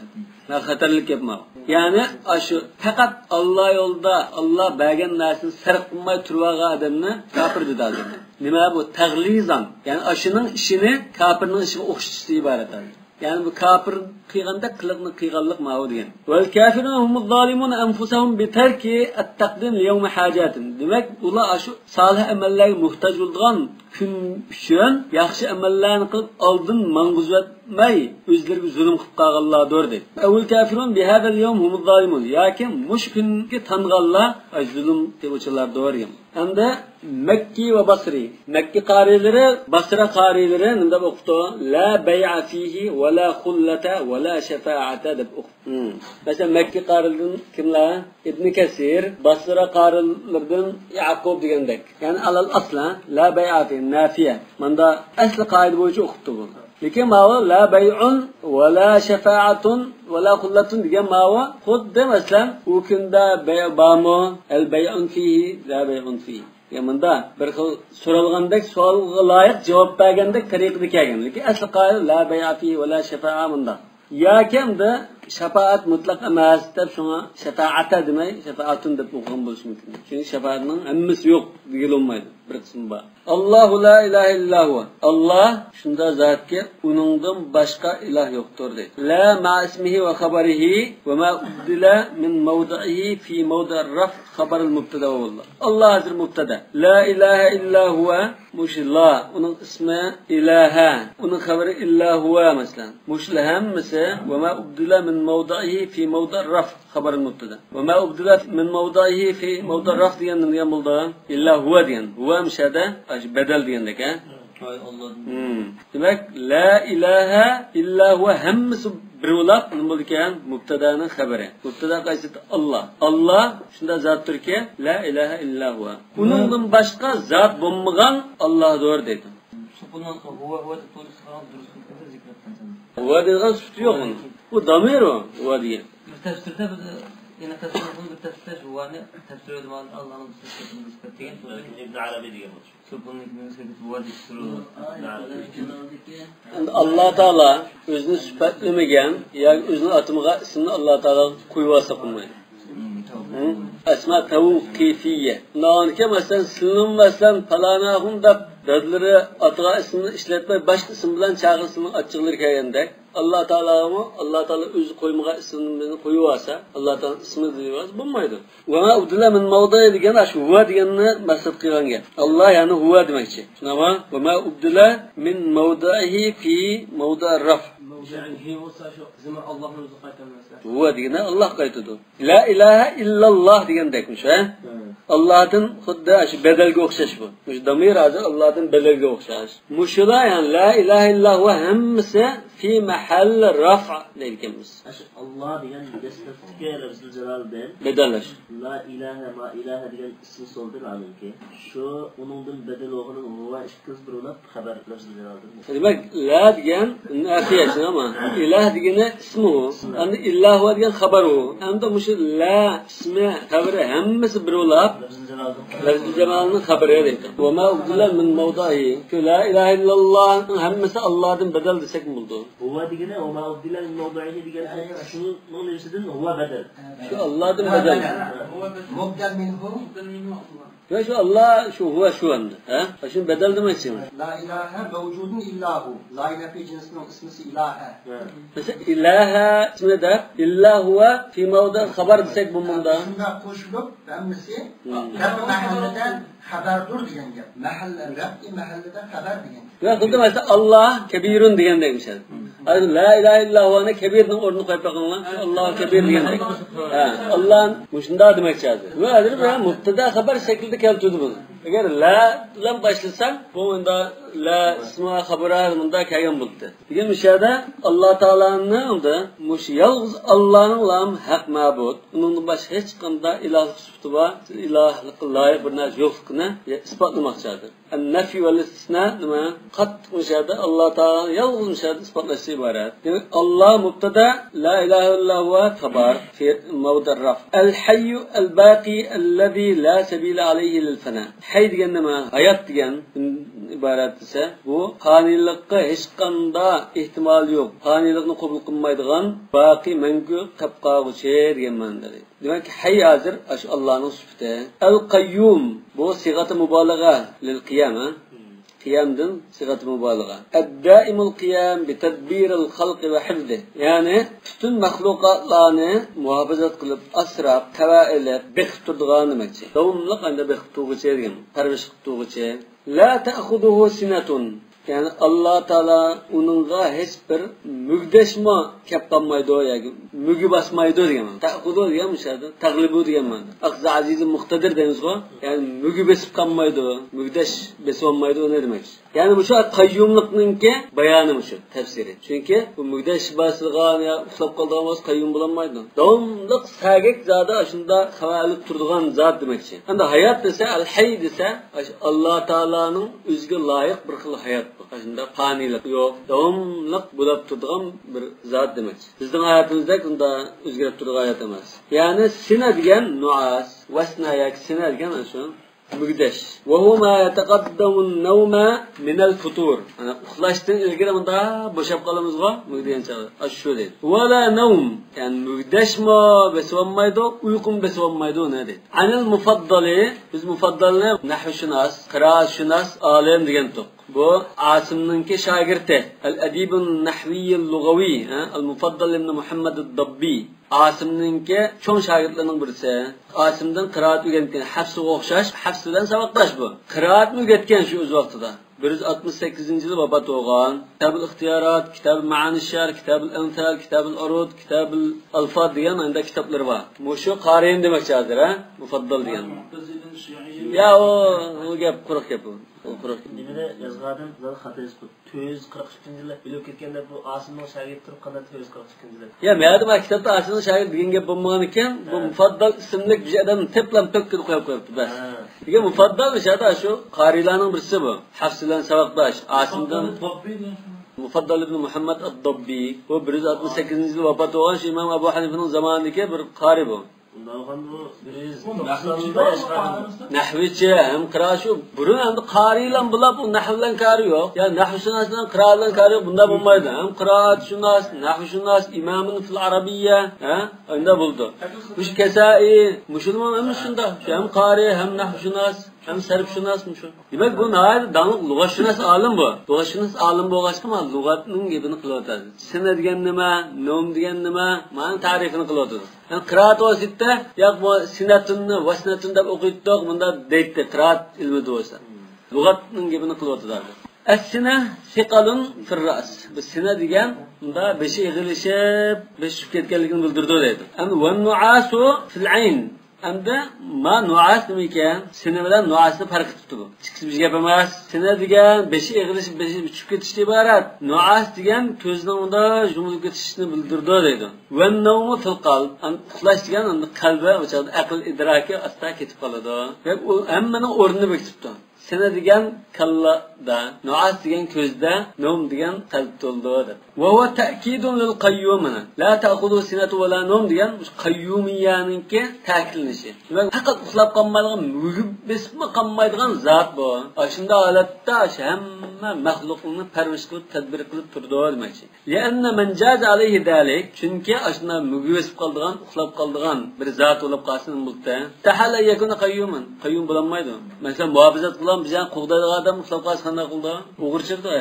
ھە، خەتەرلىك گەپ ماۋۇ. يەنى، ئاشۇ پەقەت ئاللا يولىدا، ئاللا بەرگەن نەرسىنى سەرپ قىلماي تۇرۇۋالغان ئادەمنى كاپىر دېدى ھازىر. نېمە بۇ؟ تەغلىزان. يەنى، ئاشۇنىڭ ئىشىنى كاپىرنىڭ ئىشىغا ئوخشىتىشتىن ئىبارەت ھازىر. يەنى، بۇ كاپىر قىلغاندەك قىلىقنى قىلغانلىق ماۋۇ دېگەن. والكافرون هم الظالمون أنفسهم بترك التقديم ليوم حاجاتهم. دېمەك، ئۇلار ئاشۇ سالىھ ئەمەللەرگە موھتاج بولىدىغان كۈن ئۈچۈن ياخشى ئەمەللەرنى قىلىپ، ئالدىن ماڭغۇزۇۋەتمەي، ئۆزلىرىگە زۇلۇم قىلىپ قالغانلاردۇر، دەيدۇ. أو الكافرون بهذا اليوم هم الظالمون. ياكى مۇشۇ كۈنگە تانغانلار، ئاي، زۇلۇم قىلغۇچىلاردۇر، دېگەن. ئەمدى مەككى ۋە باسرى. مەككە قارىيلىرى، باسرا قارىيلىرى نېمە دەپ ئوقۇپتۇ؟ لا بەيئە فىھى ۋە لا خۇللەتە ۋە لا شەپائەتە دەپ ئوقۇپتۇ. ھىم. مەسىلەن، مەككە قارىلىرىدىن كىملەر؟ ئىبنى كەسىر، باسرا قارىلىرىدىن يەئقۇب دېگەندەك. يەنى ئەلەل ئەسلى، لا بەيئە فى، نافىيە. ماندا ئەسلى قائىدە بويىچە ئوقۇپتۇ بۇ. لېكىن ماۋۇ لا بەيئۇن ۋە لا شەفائەتۇن ۋە لا خۇللەتۇن دېگەن ماۋۇ خۇددى مەسىلەن، ئۇ كۈندە بەيئ بارمۇ؟ ھەل بەيئۇن فىھى، لا بەيئۇن فىھى. يا ماندا بىر خىل سورالغاندەك، سوئالغا لايىق جاۋاب بەرگەندەك تەرىقىدە كەلگەن. لېكىن ئەسلى قائىدە لا بەيئە فىھى ۋە لا شەفائە ماندا. ياكى ئەمدى شاپائەت مۇتلەق ئەمەس دەپ، شۇڭا شەپائەتە دېمەي، شەپائەتۇن دەپ ئوقۇغان بولۇشى مۇمكىن. چۈنكى شەپائەتنىڭ ھەممىسى يوق دېگىلى بولمايدۇ. بىر قىسمى بار. ئاللاھۇ لا ئىلاھە ئىللا ھۇۋا. ئاللا شۇنداق زاتكى، ئۇنىڭدىن باشقا ئىلاھ يوقتۇر دەيدۇ. لا مع اسمه وخبره وما أبدل من موضعه في موضع الرفع خبر المبتدا والله. ئاللا ھازىر مۇبتەدا. لا ئىلاھە ئىللا ھۇۋا. مۇشۇ لا، ئۇنىڭ ئىسمى ئىلاھە، ئۇنىڭ خەۋىرى ئىللا ھۇۋا، مەسىلەن. مۇشۇلار ھەممىسى، وما أبدل من موضعه في موضع الرفع خبر المبتدا. وما أبدل من موضعه في موضع الرفع دېگەن نېمە دېگەن بولىدۇ؟ ئىللا ھۇۋا دېگەن. ھۇۋا مۇشۇ يەردە، ئاشۇ بەدەل دېگەندەك، ھە؟ ھاي ئاللا. ھىم. دېمەك، لا ئىلاھە ئىللا ھۇۋا ھەممىسى بىر بولاپ، نېمە بولىدىكەن؟ مۇبتەدانىڭ خەۋىرى. مۇبتەدا قايسى؟ ئاللا. ئاللا شۇنداق زاتتۇركى، لا ئىلاھە ئىللا ھۇۋا. ئۇنىڭدىن باشقا زات بولمىغان ئاللاھدۇر دەيدۇ. سۇپۇننىڭ ھۇۋا، ھۇۋا دەپ تولۇق چىقارغان دۇرۇس بولۇپ كەتتى، زىكرەتتىن سەن. ھۇۋا دېگەن سۈپىتى يوق ئۇنىڭ. ئۇ دامىر ئۇ، ھۇۋا دېگەن. بىر تەپسىردە بىر، يەنە تەپسىردە بىر تەپسىردە ھۇۋانى تەپسىر ئۆلىمالار ئاللانىڭ بىر سۈپىتىنى نىسبەت دېگەن. بەلكىم ئىبن ئارابىي دېگەن بولىدۇ. سۇپۇننىڭ كىمىگە نىسبەت ھۇۋا دەپ تۇرۇلىدۇ. ئەمدى ئاللا تائالا ئۆزىنى سۈپەتلىمىگەن ياكى ئۆزىنىڭ ئاتىمىغا ئىسمىنى ئاللا تائالا قويۇۋالسا بولمايدۇ. ئەسما تەۋقىفىيە. ئۇنداقكەن، مەسىلەن، سىلىنىڭ، مەسىلەن، پالانى ئاخۇن دەپ دادىلىرى ئاتىغان ئىسمىنى ئىشلەتمەي، باشقا ئىسىم بىلەن چاقىرسا ئاچچىقلىرى كەلگەندەك، ئاللا تائالامۇ، ئاللا تائالا ئۆزى قويمىغان ئىسمىنى قويۇۋالسا، ئاللا تائالا ئىسمى دېيىۋالسا بولمايدۇ. ۋەما ئۇبدىلە مىن مەۋدىئى دېگەن ئاشۇ ھۇۋا دېگەننى مەقسەت قىلغان گەپ. ئاللا يەنى ھۇۋا دېمەكچى. شۇنداقمۇ؟ ۋەما ئۇبدىلە مىن مەۋدىئىھى فى مەۋدىئى رەف. مەۋدىئىھى بولسا شۇ زىممە ئاللانىڭ ئۆزىگە قايتىدۇ مەسىلەن. ھۇۋا دېگىنى ئاللاغا قايتىدۇ. لا ئىلاھە ئىللاللا دېگەندەكمۇ شۇ، ھە؟ ھە. ئاللادىن خۇددى شۇ بەدەلگە ئوخشاش بۇ. مۇشۇ دامىر ھازىر ئاللادىن بەدەلگە ئوخشاش. مۇشۇلار، يەنى لا ئىلاھە ئىللا ھۇۋا ھەممىسى فى مەھەللى رەف دەيدىكەنمىز. ئاشۇ ئاللا دېگەن دەسلەپتىكى لەفزۇل جالالدىن بەدەل ئاشۇ. لا ئىلاھە، ما ئىلاھە دېگەن ئىسمى سولدى لانىڭكى. شۇ ئۇنىڭدىن بەدەل بولغىنىڭ ھۇۋا ئىككىسى بىر بولۇپ خەبەر لەفزۇل جالالدىن. دېمەك، لا دېگەن نافىيە، شۇنداقمۇ؟ ئىلاھ دېگىنى ئىسمى ئۇ. ئەمدى ئىللا ھۇۋا دېگەن خەبەر ئۇ. ئەمدى مۇشۇ لا ئىسمى، خەبىرى ھەممىسى بىر بولاپ، لەفزۇل جالالنىڭ خەبىرى دەيدۇ. ۋەما ئۇبدىلە مىن مەۋدىئىھى. شۇ لا ئىلاھە ئىللاللانىڭ ھەممىسى ئاللادىن بەدەل دېسەكمۇ بولىدۇ. ھۇۋا دېگىنى ۋەما ئۇبدىلە مىن مەۋدىئىھى دېگەن شۇنىڭ نېمىسىدىن ھۇۋا بەدەل. شۇ ئاللادىن بەدەل. مۇبدەل مىنھۇ. يا شۇ ئاللا، شۇ ھۇۋا شۇ ئەمدى. ھە؟ شۇنى بەدەل دېمەكچى. لا ئىلاھە مەۋجۇدۇن ئىللا ھۇ. لا نەپى جىنسنىڭ ئىسمىسى ئىلاھە. ھە. مەسىلەن، ئىلاھە ئىسمى دەپ، ئىللا ھۇۋا فى مەۋدىئى خەبەر دېسەك بۇ مۇندا. شۇنداق قوشۇلۇپ ھەممىسى، ھىم، رەفئ مەھەللىدە خەبەردۇر دېگەن گەپ. مەھەللە، رەفئى مەھەللىدە خەبەر دېگەن گەپ. ياق، خۇددى مەسىلەن، ئاللا كەبىرۇن دېگەندەك مىسال. ھازىر لا ئىلاھە ئىللا ھۇنى كەبىرنىڭ ئورنىغا قويۇپ بېقىڭلار. شۇ ئاللا كەبىر دېگەندەك. ھە، ئاللا مۇشۇنداق دېمەكچى ھازىر. ۋە ھازىر بىر مۇبتەدا خەبەر شەكلىدە كەلتۈردى بۇنى. ئەگەر لا بىلەن باشلىسا، بۇ مۇندا لا ئىسمى خەبەر مۇندا كەلگەن بولدى. دېگەن مۇشۇ يەردە ئاللا تائالانىڭ، مۇشۇ يالغۇز ئاللانىڭلا ھەق مەبۇد، ئۇنىڭدىن باشقا ھېچقانداق ئىلاھلىق سۈپىتى بار، ئىلاھلىققا لايىق بىر نەرسە يوقلۇقىنى ئىسپاتلىماقچى ھازىر. نەفي ۋەل ئىستىسنا نېمە؟ قاتتىق مۇشۇ يەردە ئاللا تائالانى يالغۇز مۇشۇ يەردە ئىسپاتلاشتىن ئىبارەت. دېمەك، ئاللا مۇبتەدا، لا ئىلاھە ئىللا ھۇۋا خەبەر، في موضع الرفع. الحي الباقي الذي لا سبيل عليه للفناء. ھەي دېگەن نېمە؟ ھايات دېگەن ئىبارەت دېسە، بۇ پانىيلىققا ھېچقانداق ئېھتىمال يوق، پانىيلىقنى قوبۇل قىلمايدىغان، باقىي، مەڭگۈ قېلىپ قالغۇچى دېگەن مەنىدە. دېمەك، ھەي ھازىر ئاشۇ ئاللانىڭ سۈپىتى. ئەل قەييۇم، بۇ سىغەتى مۇبالىغە لىل قىيام، ھە؟ قىيامدىن سىغەتى مۇبالىغە. ئەددائىمۇل قىيام بىتەدبىرىل خەلقى ۋە ھىفزى. يەنى پۈتۈن مەخلۇقاتلارنى مۇھاپىزەت قىلىپ، ئاسراپ، تەۋە ئېلىپ، بېقىپ تۇرىدىغان دېمەكچى. داۋاملىق ئەندە بېقىپ تۇرغۇچى دېگەن، پەرۋىش قىلىپ تۇرغۇچى. لا تەخۇزۇھۇ سىنەتۇن. يەنى ئاللا تائالا ئۇنىڭغا ھېچ بىر مۈگدەشمۇ كەپ قالمايدۇ ياكى مۈگى باسمايدۇ دېگەن مەنىدە. تەخۇزۇ دېگەن مۇشۇ يەردە تەغلىبۇ دېگەن مەنىدە. ئەخزە ئەزىزى مۇقتەدىر دەيمىزغۇ؟ يەنى مۈگى بېسىپ قالمايدۇ، مۈگدەش بېسىۋالمايدۇ، ئۇنى دېمەكچى. يەنى مۇشۇ قەييۇملۇقنىڭكى بايانى مۇشۇ تەپسىرى. چۈنكى بۇ مۈگدەش باسىدىغان يا ئۇخلاپ قالىدىغان بولسا قەييۇم بولالمايدۇ. داۋاملىق سەگەك زادى ئاشۇنداق خەۋەر ئېلىپ تۇرىدىغان زات دېمەكچى. ئەمدى ھايات دېسە، ئەل ھەي دېسە، ئاشۇ ئاللا تائالانىڭ ئۆزىگە لايىق بىر خىل ھايات بۇ. ئاشۇنداق پانىيلىق يوق، داۋاملىق بولاپ تۇرىدىغان بىر زات دېمەكچى. بىزنىڭ ھاياتىمىزدەك ئۇنداق ئۆزگىرىپ تۇرىدىغان ھايات ئەمەس. يەنى سىنە دېگەن نۇئاس، ۋەسنە ياكى سىنە دېگەن ئاشۇ مۈگدەش. وهو ما يتقدم النوم من الفتور. ئانا ئۇخلاشتىن ئىلگىرى مۇنداق بوشاپ قالىمىزغۇ، مۈگدىگەن چاغدا. ئاشۇ شۇ دەيدۇ. ولا نوم، يەنى مۈگدەشمۇ بېسىۋالمايدۇ، ئۇيقۇمۇ بېسىۋالمايدۇ، ئۇنى دەيدۇ. عن المفضل، بىز مۇفەددالنى نەھۋشۇناس، قىرائەتشۇناس، ئالىم دېگەنتۇق. بۇ ئاسىمنىڭكى شاگىرتى، الأديب النحوي اللغوي، ھە، المفضل ابن محمد الضبي. ئاسىمنىڭكى چوڭ شاگىرتلىرىنىڭ بىرسى. ئاسىمدىن قىرائەت ئۆگەنگەن، ھەفسىگە ئوخشاش، ھەفس بىلەن ساۋاقداش بۇ. قىرائەتمۇ ئۆگەتكەن شۇ ئۆز ۋاقتىدا. بىر يۈز ئاتمىش سەككىزىنچى يىلى ۋاپات بولغان. كىتابۇل ئىختىيارات، كىتابۇل مەئانى شەر، كىتابۇل ئەمسال، كىتابۇل ئۇرۇد، كىتابۇل ئالفاظ دېگەن ئانداق كىتابلىرى بار. مۇشۇ قارىيىم دېمەكچى ھازىر، ھە؟ مۇفەددال دېگەن. يا، ئۇ، ئۇ گەپ، قۇرۇق گەپ ئۇ. ئۇ قۇرۇق. نېمىدە يازغان ئادەم زادى خاتا يېزىپ قويۇپتۇ. تۆت يۈز قىرىق ئۈچىنچى يىلى ئۆلۈپ كەتكەندە بۇ ئاسىمنىڭ شاگىرتى تۇرۇپ قانداق تۆت يۈز قىرىق ئۈچىنچى يىلى؟ يا، مەدە ما كىتابتا ئاسىمنىڭ شاگىرتى دېگەن گەپ بولمىغان ئىكەن، بۇ ھە. مۇفەددال ئىسىملىك بىر ئادەم تېپىلام تۆككىدە قويۇپ قويۇپتۇ، بەس. ھە. دېگەن مۇفەددال ئىشادا شۇ قارىيلارنىڭ بىرسى بۇ. ھەفس بىلەن ساۋاقداش، ئاسىمدىن. مۇفەددال ئىبن مۇھەممەد ئەد-داببى. بۇ بىر يۈز ئاتمىش سەككىزىنچى يىلى ۋاپات بولغان شۇ ئىمام ئەبۇ ھەنىفىنىڭ زامانىدىكى بىر قارى بۇ. ئۇنداق بولغاندا بۇ بىر يۈز توقساندا ياشىغان. نەھۋچى ھەم قىرائەتچى بۇرۇن ئەمدى قارىيلام بولاپ، ئۇ نەھۋ بىلەن كارى يوق. يا نەھۋشۇناس بىلەن قىرائەت بىلەن كارى يوق. بۇنداق بولمايدۇ. ھەم قىرائەتشۇناس، نەھۋشۇناس، ئىمامۇن فىل ئەرەبىييە، ھە؟ ئۇنداق بولىدۇ. مۇشۇ كەسائى، مۇشۇلمۇ ھەممىسى شۇنداق. شۇ ھەم قارى، ھەم نەھۋشۇناس، ھەم سەرفشۇناس مۇشۇ. دېمەك، بۇ ناھايىتى داڭلىق لۇغەتشۇناس ئالىم بۇ. لۇغەتشۇناس ئالىم بولغاچقا، مانا لۇغەتنىڭ گېپىنى قىلىۋاتىدۇ. سىنە دېگەن نېمە، نوم دېگەن نېمە، مانا تەرىپىنى قىلىۋاتىدۇ. يەنى قىرائەت ۋاسىتە، ياق، بۇ سىنەتۇننى ۋەسنەتۇن دەپ ئوقۇيتتۇق، مۇنداق دەيتتى، قىرائەت ئىلمىدە بولسا. لۇغەتنىڭ گېپىنى قىلىۋاتىدۇ ھازىر. ئەسسىنە سىقالۇن فىررەس. بۇ سىنە دېگەن، مۇنداق بېشى ئېغىرلىشىپ، بېشى چۈشۈپ كەتكەنلىكىنى بىلدۈرىدۇ دەيدۇ. ئەمدى ۋەننۇئاسۇ فىل ئەين. ئەمدى ما نۇئاس نېمىكەن؟ سىنە بىلەن نۇئاسنى پەرق ئېتىپتۇ بۇ. ئىككىسى بىر گەپ ئەمەس. سىنە دېگەن بېشى ئېغىرلىشىپ، بېشى چۈشۈپ كېتىشتىن ئىبارەت. نۇئاس دېگەن كۆزنىڭ مۇنداق يۇمۇلۇپ كېتىشىنى بىلدۈرىدۇ دەيدۇ. ۋەننەۋمۇ فىل قەلب. ئۇخلاش دېگەن ئەمدى قەلبى، ئۇ چاغدا ئەقىل ئىدراكى ئاستا كېتىپ قالىدۇ. دەپ ئۇ ھەممىنىڭ ئورنىنى بېكىتىپتۇ. سىنە دېگەن كاللىدا، نۇئاس دېگەن كۆزدە، نوم دېگەن قەلب تولىدۇ دەپ. ۋەھۇۋە تەئكىدۇن لىل قەييۇمىنى. لا تەخۇزۇھۇ سىنەتۇ ۋە لا نوم دېگەن مۇشۇ قەييۇمىيەنىڭكى تەكىتلىنىشى. دېمەك، پەقەت ئۇخلاپ قالمايدىغان، مۈگۈپ بېسىپمۇ قالمايدىغان زات بۇ. ئاشۇنداق ھالەتتە ئاشۇ ھەممە مەخلۇقنى پەرۋىش قىلىپ، تەدبىر قىلىپ تۇرىدۇ دېمەكچى. لىئەننە مەن جازە ئەلەيھى زالىك، چۈنكى ئاشۇنداق مۈگۈپ بېسىپ قالىدىغان، ئۇخلاپ قالىدىغان بىر زات بولۇپ قالسا نېمە بولىدۇ؟ ئىستەھالە ئەن يەكۇنە قەييۇمەن، قەييۇم بولالمايدۇ. مەسىلەن، مۇھاپىزەت قىلغان بىر جاينى قوغدايدىغان ئادەم ئۇخلاپ قالسا قانداق قىلدى؟ ئۇيغۇرچىدا.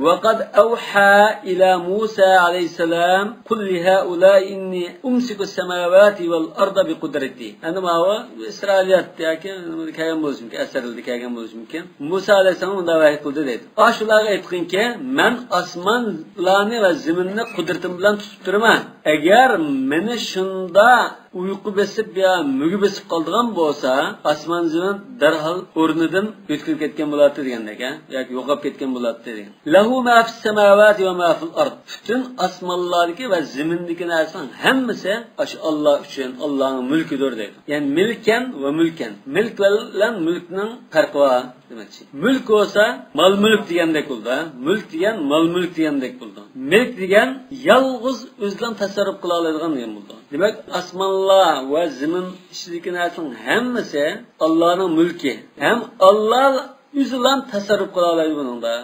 وقد أوحى إلى موسى عليه السلام قل لهؤلاء إني أمسك السماوات والأرض بقدرتي. ئەمدى ماۋۇ ئىسرائىلىيات ياكى كەلگەن بولۇشى مۇمكىن، ئەسەرلەردە كەلگەن بولۇشى مۇمكىن. مۇسا ئەلەيھىسسالام مۇنداق ۋەھىي قىلدى دەيدۇ. ئاشۇلارغا ئېيتقىنكى، مەن ئاسمانلارنى ۋە زېمىننى قۇدرىتىم بىلەن تۇتۇپ تۇرىمەن. ئەگەر مېنى شۇنداق ئۇيقۇ بېسىپ يا مۈگە بېسىپ قالىدىغان بولسا، ئاسمان زېمىن دەرھال ئورنىدىن يۆتكىلىپ كەتكەن بولاتتى دېگەندەك، ھە؟ ياكى يوقاپ كەتكەن بولاتتى دېگەن. لەھۇ ما فىس سەماۋاتى ۋە ما فىل ئەرد. پۈتۈن ئاسمانلاردىكى ۋە زېمىندىكى نەرسىنىڭ ھەممىسى ئاشۇ ئاللا ئۈچۈن، ئاللانىڭ مۈلكىدۇر دەيدۇ. يەنى مىلكەن ۋە مۈلكەن. مىلك بىلەن مۈلكنىڭ پەرقى بار دېمەكچى. مۈلك بولسا مال مۈلك دېگەندەك بولىدۇ، ھە؟ مۈلك دېگەن مال مۈلك دېگەندەك بولىدۇ. مىلك دېگەن يالغۇز ئۆزىلا تەسەررۇپ قىلالايدىغان دېگەن بولىدۇ. دېمەك، ئاسمانلار ۋە زېمىن ئىچىدىكى نەرسىنىڭ ھەممىسى ئاللانىڭ مۈلكى. ھەم ئاللا ئۆزىلا تەسەررۇپ قىلالايدۇ بۇنىڭدا.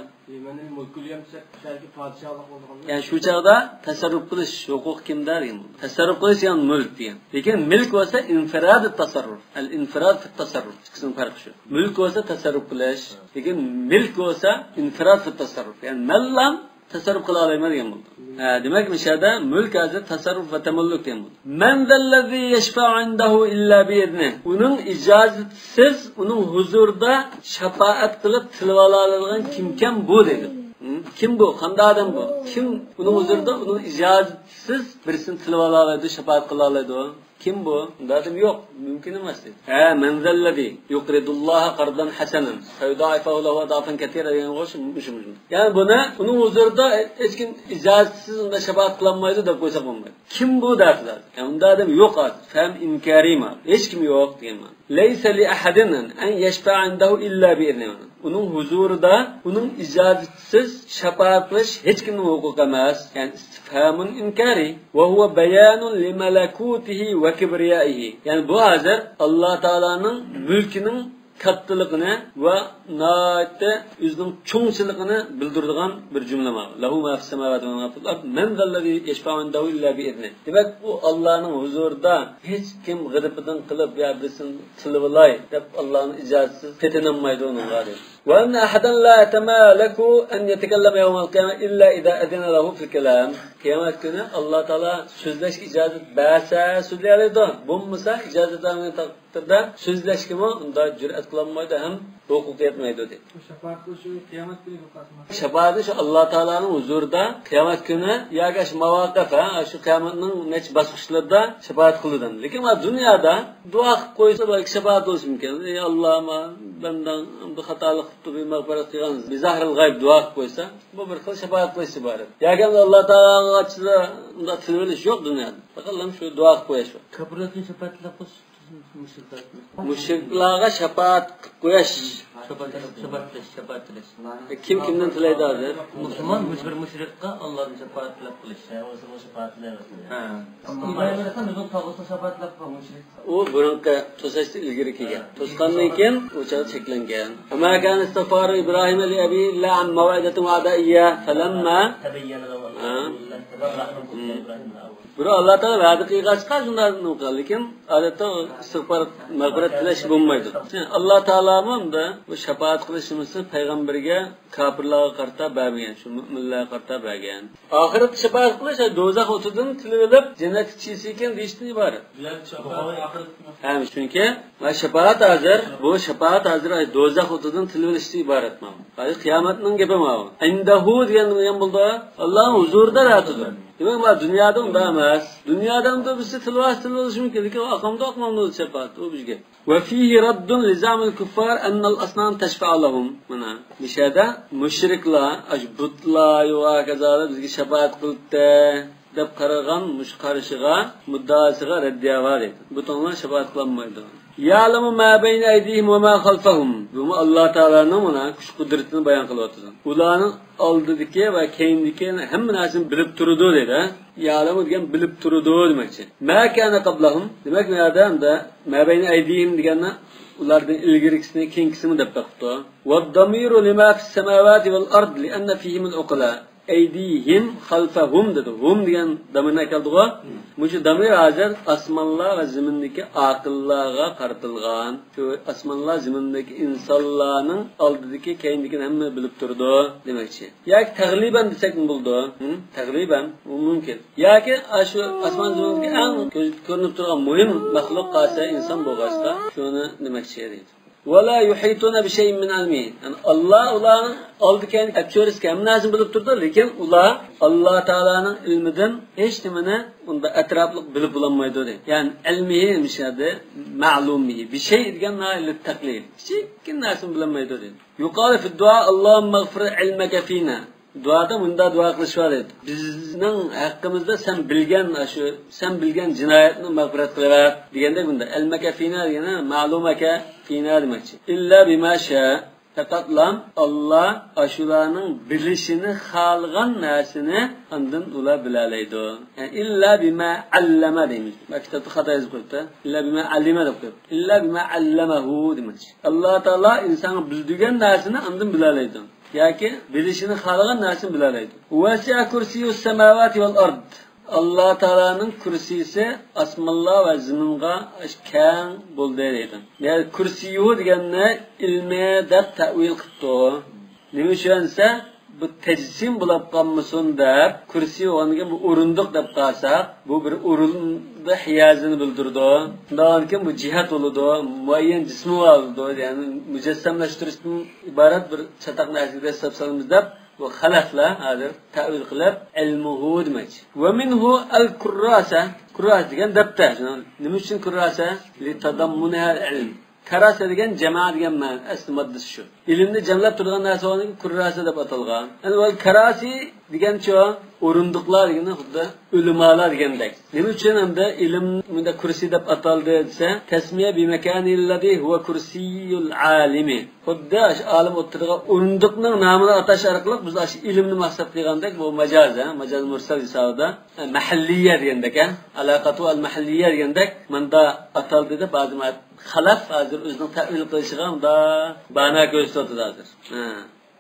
يەنى شۇ چاغدا تەسەررۇپ قىلىش ھوقۇقى كىمدە دېگەن بولىدۇ. تەسەررۇپ قىلىش دېگەن مۈلك دېگەن. لېكىن مىلك بولسا ئىنفىرادۇ تەسەررۇپ. ئەل ئىنفىراد فىت تەسەررۇپ. ئىككىسىنىڭ پەرقى شۇ. مۈلك بولسا تەسەررۇپ قىلىش. لېكىن مىلك بولسا ئىنفىراد فىت تەسەررۇپ. يەنى مەنلا تەسەررۇپ قىلالايمەن دېگەن بولىدۇ. ھە، دېمەك، مۇشۇ يەردە مۈلك ھازىر تەسەررۇپ ۋە تەمەللۇك دېگەن بولىدۇ. مەن زەللەزى يەشفەئۇ ئىندەھۇ ئىللا بىئىزنىھ. ئۇنىڭ ئىجازىتىسىز، ئۇنىڭ ھۇزۇرىدا شاپائەت قىلىپ تىلىۋالالايدىغان كىمكەن بۇ دەيدۇ. ھە؟ كىم بۇ؟ قانداق ئادەم بۇ؟ كىم ئۇنىڭ ھۇزۇرىدا ئۇنىڭ ئىجازىتىسىز بىرسىنى تىلىۋالالايدۇ، شاپائەت قىلالايدۇ؟ كىم بۇ؟ ئۇنداق ئادەم يوق. مۇمكىن ئەمەس دەيدۇ. ھە، مەن زەللەزى يۇقرىدۇللاھە قەرزەن ھەسەنەن فەيۇدائىفەھۇ لەھۇ ئەزئافەن كەسىرە دېگەن ئوخشاش مۇشۇ، مۇشۇ. يەنى بۇنى، ئۇنىڭ ھۇزۇرىدا ھېچكىم ئىجازىتسىز ئۇنداق شاپائەت قىلالمايدۇ دەپ قويساق بولمايدۇ. كىم بۇ دەسىلەر؟ يەنى ئۇنداق ئادەم يوق ھازىر. فەم ئىنكارى ما. ھېچكىم يوق دېگەن مەنە. لەيسە لىئەھەدىن ئەن يەشفەئە ئىندەھۇ ئىللا بىئىزنىھ. ئۇنىڭ ھۇزۇرىدا ئۇنىڭ ئىجازىتىسىز شاپائەت قىلىش ھېچكىمنىڭ ھوقۇقى ئەمەس. يەنى ئىستىفھامۇن ئىنكارى. ۋە ھۇۋە بەيانۇن لىمەلەكۇتىھى ۋە كىبرىيائىھى. يەنى بۇ ھازىر ئاللا تائالانىڭ مۈلكىنىڭ كاتتىلىقىنى ۋە ناھايىتى ئۆزىنىڭ چوڭچىلىقىنى بىلدۈرىدىغان بىر جۈملە مانا. لەھۇ ما فىس سەماۋاتى ۋە ما فىل ئەرد. مەن زەللەزى يەشفەئۇ ئىندەھۇ ئىللا بىئىزنىھ. دېمەك، ئۇ ئاللانىڭ ھۇزۇرىدا ھېچكىم غەزىپىدىن قىلىپ يا بىرسىنى تىلىۋالاي دەپ ئاللانىڭ ئىجازىتىسىز پېتىنالمايدۇ ئۇنىڭغا دەيدۇ. وَأَنَّ أَحَدًا لَا يَتَمَالَكُ أَنْ يَتَكَلَّمَ يَوْمَ الْقِيَامَةِ إِلَّا إِذَا أَذِنَ لَهُ فِي الْكَلَامِ. قىيامەت كۈنى ئاللا تائالا سۆزلەشكە ئىجازەت بەرسە سۆزلىيەلەيدۇ. بولمىسا، ئىجازەت بەرمىگەن تەقدىردە سۆزلەشكىمۇ ئۇنداق جۈرئەت قىلالمايدۇ ھەم ھوقۇقى يەتمەيدۇ دەيدۇ. بۇ شاپائەت قىلىش قىيامەت كۈنى بولغاچقا. شاپائەت شۇ ئاللا تائالانىڭ ھۇزۇرىدا قىيامەت كۈنى ياكى شۇ ماۋاقىف، ھە، شۇ قىيامەتنىڭ نەچچە باسقۇچلىرىدا شاپائەت قىلىدۇ. لېكىن مانا دۇنيادا دۇئا قىلىپ قويسا، بەلكى شاپائەت بولۇشى مۇمكىن. ئەي ئاللا، ما بەندەڭ ئەمدى خاتالىق قىپتۇ، بىر مەغپىرەت قىلغىن، بىزاھرىل غەيب دۇئا قىلىپ قويسا، بۇ بىر خىل شاپائەت قىلىش ئىبارەت. ياكى ئەمدى ئاللا تائالاغا ئاچىسىدا ئۇنداق تىلىۋېلىش يوق دۇنيادا. پەقەت شۇ دۇئا قىلىپ قويۇش بار. كاپىرلار ئۈچۈن شاپائەت تىلەپ قويسا، مۇشرىكلار. مۇشرىكلارغا شاپائەت قىلىپ قويۇش. شاپائەت تىلەپ، شاپائەت تىلەش، شاپائەت تىلەش. كىم كىمدىن تىلەيدۇ ھازىر؟ مۇسۇلمان مۇش-، بىر مۇشرىكقا ئاللادىن شاپائەت تىلەپ قىلىش. ھە. ئىبراھىم ئەلەيھىسسالام ئۆزىنىڭ تاغۇتىغا شاپائەت تىلەپ قىلغان مۇشرىك. ئۇ بۇرۇنقى توساشتا ئىلگىرى كەلگەن. توسقاندىن كېيىن ئۇ چاغدا چەكلەنگەن. وما كان استغفار إبراهيم لأبيه إلا عن موعدة وعدها إياه فلما، ھە. بۇرۇن ئاللا تائالا ۋەدە قىلغاچقا شۇنداق قىلغان. لېكىن ئادەتتە ئۇ ئىستىغپار، مەغپىرەت تىلەش بولمايدۇ. ئاللا تائالامۇ ئەمدى بۇ شاپائەت قىلىش نېمىسىنى پەيغەمبەرگە، كاپىرلارغا قارىتا بەرمىگەن، شۇ مۆمىنلەرگە قارىتا بەرگەن. ئاخىرەتتە شاپائەت قىلىش دوزاخ ئوتىدىن تىلىۋېلىپ جەننەتكە چىقسىكەن دېيىشتىن ئىبارەت. ھەم چۈنكى ۋە شاپائەت ھازىر، بۇ شاپائەت ھازىر دوزاخ ئوتىدىن تىلىۋېلىشتىن ئىبارەت مانا. ھازىر قىيامەتنىڭ گېپى ماۋۇ. ئىندەھۇ دېگەن نېمە بولىدۇ؟ ئاللانىڭ ھۇزۇرىدا تۇرىدۇ. دېمەك، مانا دۇنيادا ئۇنداق ئەمەس. دۇنيادا ئەمدى بىرسى تىلىۋالسا تىلىۋېلىشى مۇمكىن، لېكىن ئاقامدۇ ئاقمامدۇ شاپائەت، ئۇ بىر گەپ. وفيه رد لزعم الكفار أن الأصنام تشفع لهم. مانا مۇشۇ يەردە مۇشرىكلار، ئاشۇ بۇتلار، ۋە ھاكازالار بىزگە شاپائەت قىلدى دەپ قارىغان مۇشۇ قارىشىغا، مۇددىئاسىغا رەددىيە بار دەيدۇ. بۇتۇڭلار شاپائەت قىلالمايدۇ. يعلم ما بين أيديهم وما خلفهم. بۇمۇ ئاللا تائالانىڭ مانا كۈچ-قۇدرىتىنى بايان قىلىۋاتىدۇ. ئۇلارنىڭ ئالدىدىكى ۋە كەينىدىكى ھەممە نەرسىنى بىلىپ تۇرىدۇ دەيدۇ. يعلم دېگەن بىلىپ تۇرىدۇ دېمەكچى. ما كان قبلهم. دېمەك، بۇ يەردە ئەمدى ما بين أيديهم دېگەننى ئۇلاردىن ئىلگىرىكىسىنى، كېيىنكىسىنى دەپ بېقىپتۇ. والضمير لما في السماوات والأرض لأن فيهم العقلاء. ئەيدىھىم خەلفەھۇم دېدى. ھۇم دېگەن دامىرنى ئەكەلدىغۇ. مۇشۇ دامىر ھازىر ئاسمانلار ۋە زېمىندىكى ئاقىللارغا قارىتىلغان. شۇ ئاسمانلار، زېمىندىكى ئىنسانلارنىڭ ئالدىدىكى، كەينىدىكىنى ھەممە بىلىپ تۇرىدۇ دېمەكچى. ياكى تەغلىبەن دېسەكمۇ بولىدۇ. ھە؟ تەغلىبەن، ئۇ مۇمكىن. ياكى ئاشۇ ئاسمان زېمىندىكى ئەڭ كۆز كۆرۈنۈپ تۇرغان مۇھىم مەخلۇق خاسە ئىنسان بولغاچقا، شۇنى دېمەكچى دەيدۇ. ۋەلا يۇھىتۇنە بىشەيئىن مىن ئىلمىھى. يەنى ئاللا ئۇلارنىڭ ئالدى كەينى ئەپچۆرىسىكى ھەممە نەرسىنى بىلىپ تۇرىدۇ، لېكىن ئۇلار ئاللا تائالانىڭ ئىلمىدىن ھېچ نېمىنى ئۇندا ئەتراپلىق بىلىپ بولالمايدۇ دەيدۇ. يەنى ئىلمىھى مۇشۇ يەردە مەلۇمىھى. بىشەي دېگەن لىتتەقلىل. كىچىككىنە نەرسىنى بىلەلمەيدۇ دەيدۇ. يۇقالۇ فىددۇئا، اللهم اغفر علمك فينا. دۇئادا مۇنداق دۇئا قىلىش بار ئىدى. بىزنىڭ ھەققىمىزدە سەن بىلگەن، ئاشۇ سەن بىلگەن جىنايەتنى مەغپىرەت قىلىۋەر دېگەندەك بۇندا. ئەلمەكە فىنا دېگەنى مەلۇمەكە فىنا دېمەكچى. ئىللا بىما شا. پەقەتلا ئاللا ئاشۇلارنىڭ بىلىشىنى خالىغان نەرسىنى ئاندىن ئۇلار بىلەلەيدۇ. يەنى ئىللا بىما ئەللەمە دەيمىز. بۇ كىتابتا خاتا يېزىپ قويۇپتۇ. ئىللا بىما ئەللىمە دەپ قويۇپتۇ. ئىللا بىما ئەللەمەھۇ دېمەكچى. ئاللا تائالا ئىنسانغا بىلدۈرگەن نەرسىنى ئاندىن بىلەلەيدۇ. ياكى بىلىشىنى خالىغان نەرسىنى بىلەلەيدۇ. ۋەسىئە كۇرسىييۇھۇس سەماۋاتى ۋەل ئارد. ئاللا تائالانىڭ كۇرسىيسى ئاسمانلار ۋە زېمىنغا كەڭ بولدى دەيدۇ. يەنى كۇرسىييۇھۇ دېگەننى ئىلمى دەپ تەئۋىل قىپتۇ. نېمە ئۈچۈن دېسە، بۇ تەجسىم بولاپ قالمىسۇن دەپ، كۇرسىي بولغاندىكىن بۇ ئورۇندۇق دەپ قالساق، بۇ بىر ئورۇندا ھىيازىنى بىلدۈرىدۇ. شۇنداقكەن بۇ جىھەت بولىدۇ، مۇئەييەن جىسمى بولىدۇ، يەنى مۇجەسسەملەشتۈرۈشتىن ئىبارەت بىر چاتاق نەرسىگە دەسسەپ سالىمىز دەپ، بۇ خەلەفلەر ھازىر تەئۋىل قىلىپ، ئىلمۇھۇ دېمەكچى. ۋە مىنھۇ ئەل كۇرراسە، كۇرراسە دېگەن دەپتەر. نېمە ئۈچۈن كۇرراسە؟ لىتەدەممۇنىھەل ئىلم. كاراسە دېگەن جەمە دېگەن مەنە، ئەسلى ماددىسى شۇ. ئىلىمنى جەملەپ تۇرىدىغان نەرسە بولغاندىكىن كۇرراسە دەپ ئاتالغان. يەنى ۋەل كاراسى دېگەنچۇ، ئورۇندۇقلار دېگىنى خۇددى ئۆلىمالار دېگەندەك. نېمە ئۈچۈن ئەمدى ئىلىم مۇنداق كۇرسى دەپ ئاتالدى دېسە، تەسمىيە بىمەكانىللەزى ھۇۋە كۇرسىيۇل ئالىمى. خۇددى ئاشۇ ئالىم ئولتۇرىدىغان ئورۇندۇقنىڭ نامىنى ئاتاش ئارقىلىق بىز ئاشۇ ئىلىمنى مەقسەت قىلغاندەك، بۇ ماجاز، ھە؟ ماجاز مۇرسەل ھېسابىدا، ھە، مەھەللىيە دېگەندەك، ھە؟ ئالاقەتۇ ئەل مەھەللىيە دېگەندەك، مۇندا ئاتالدى دەپ ھازىر خەلەف ھازىر ئۆزىنىڭ تەئۋىل قىلىشىغا مۇندا بانا كۆرسىتىۋاتىدۇ ھازىر. ھە.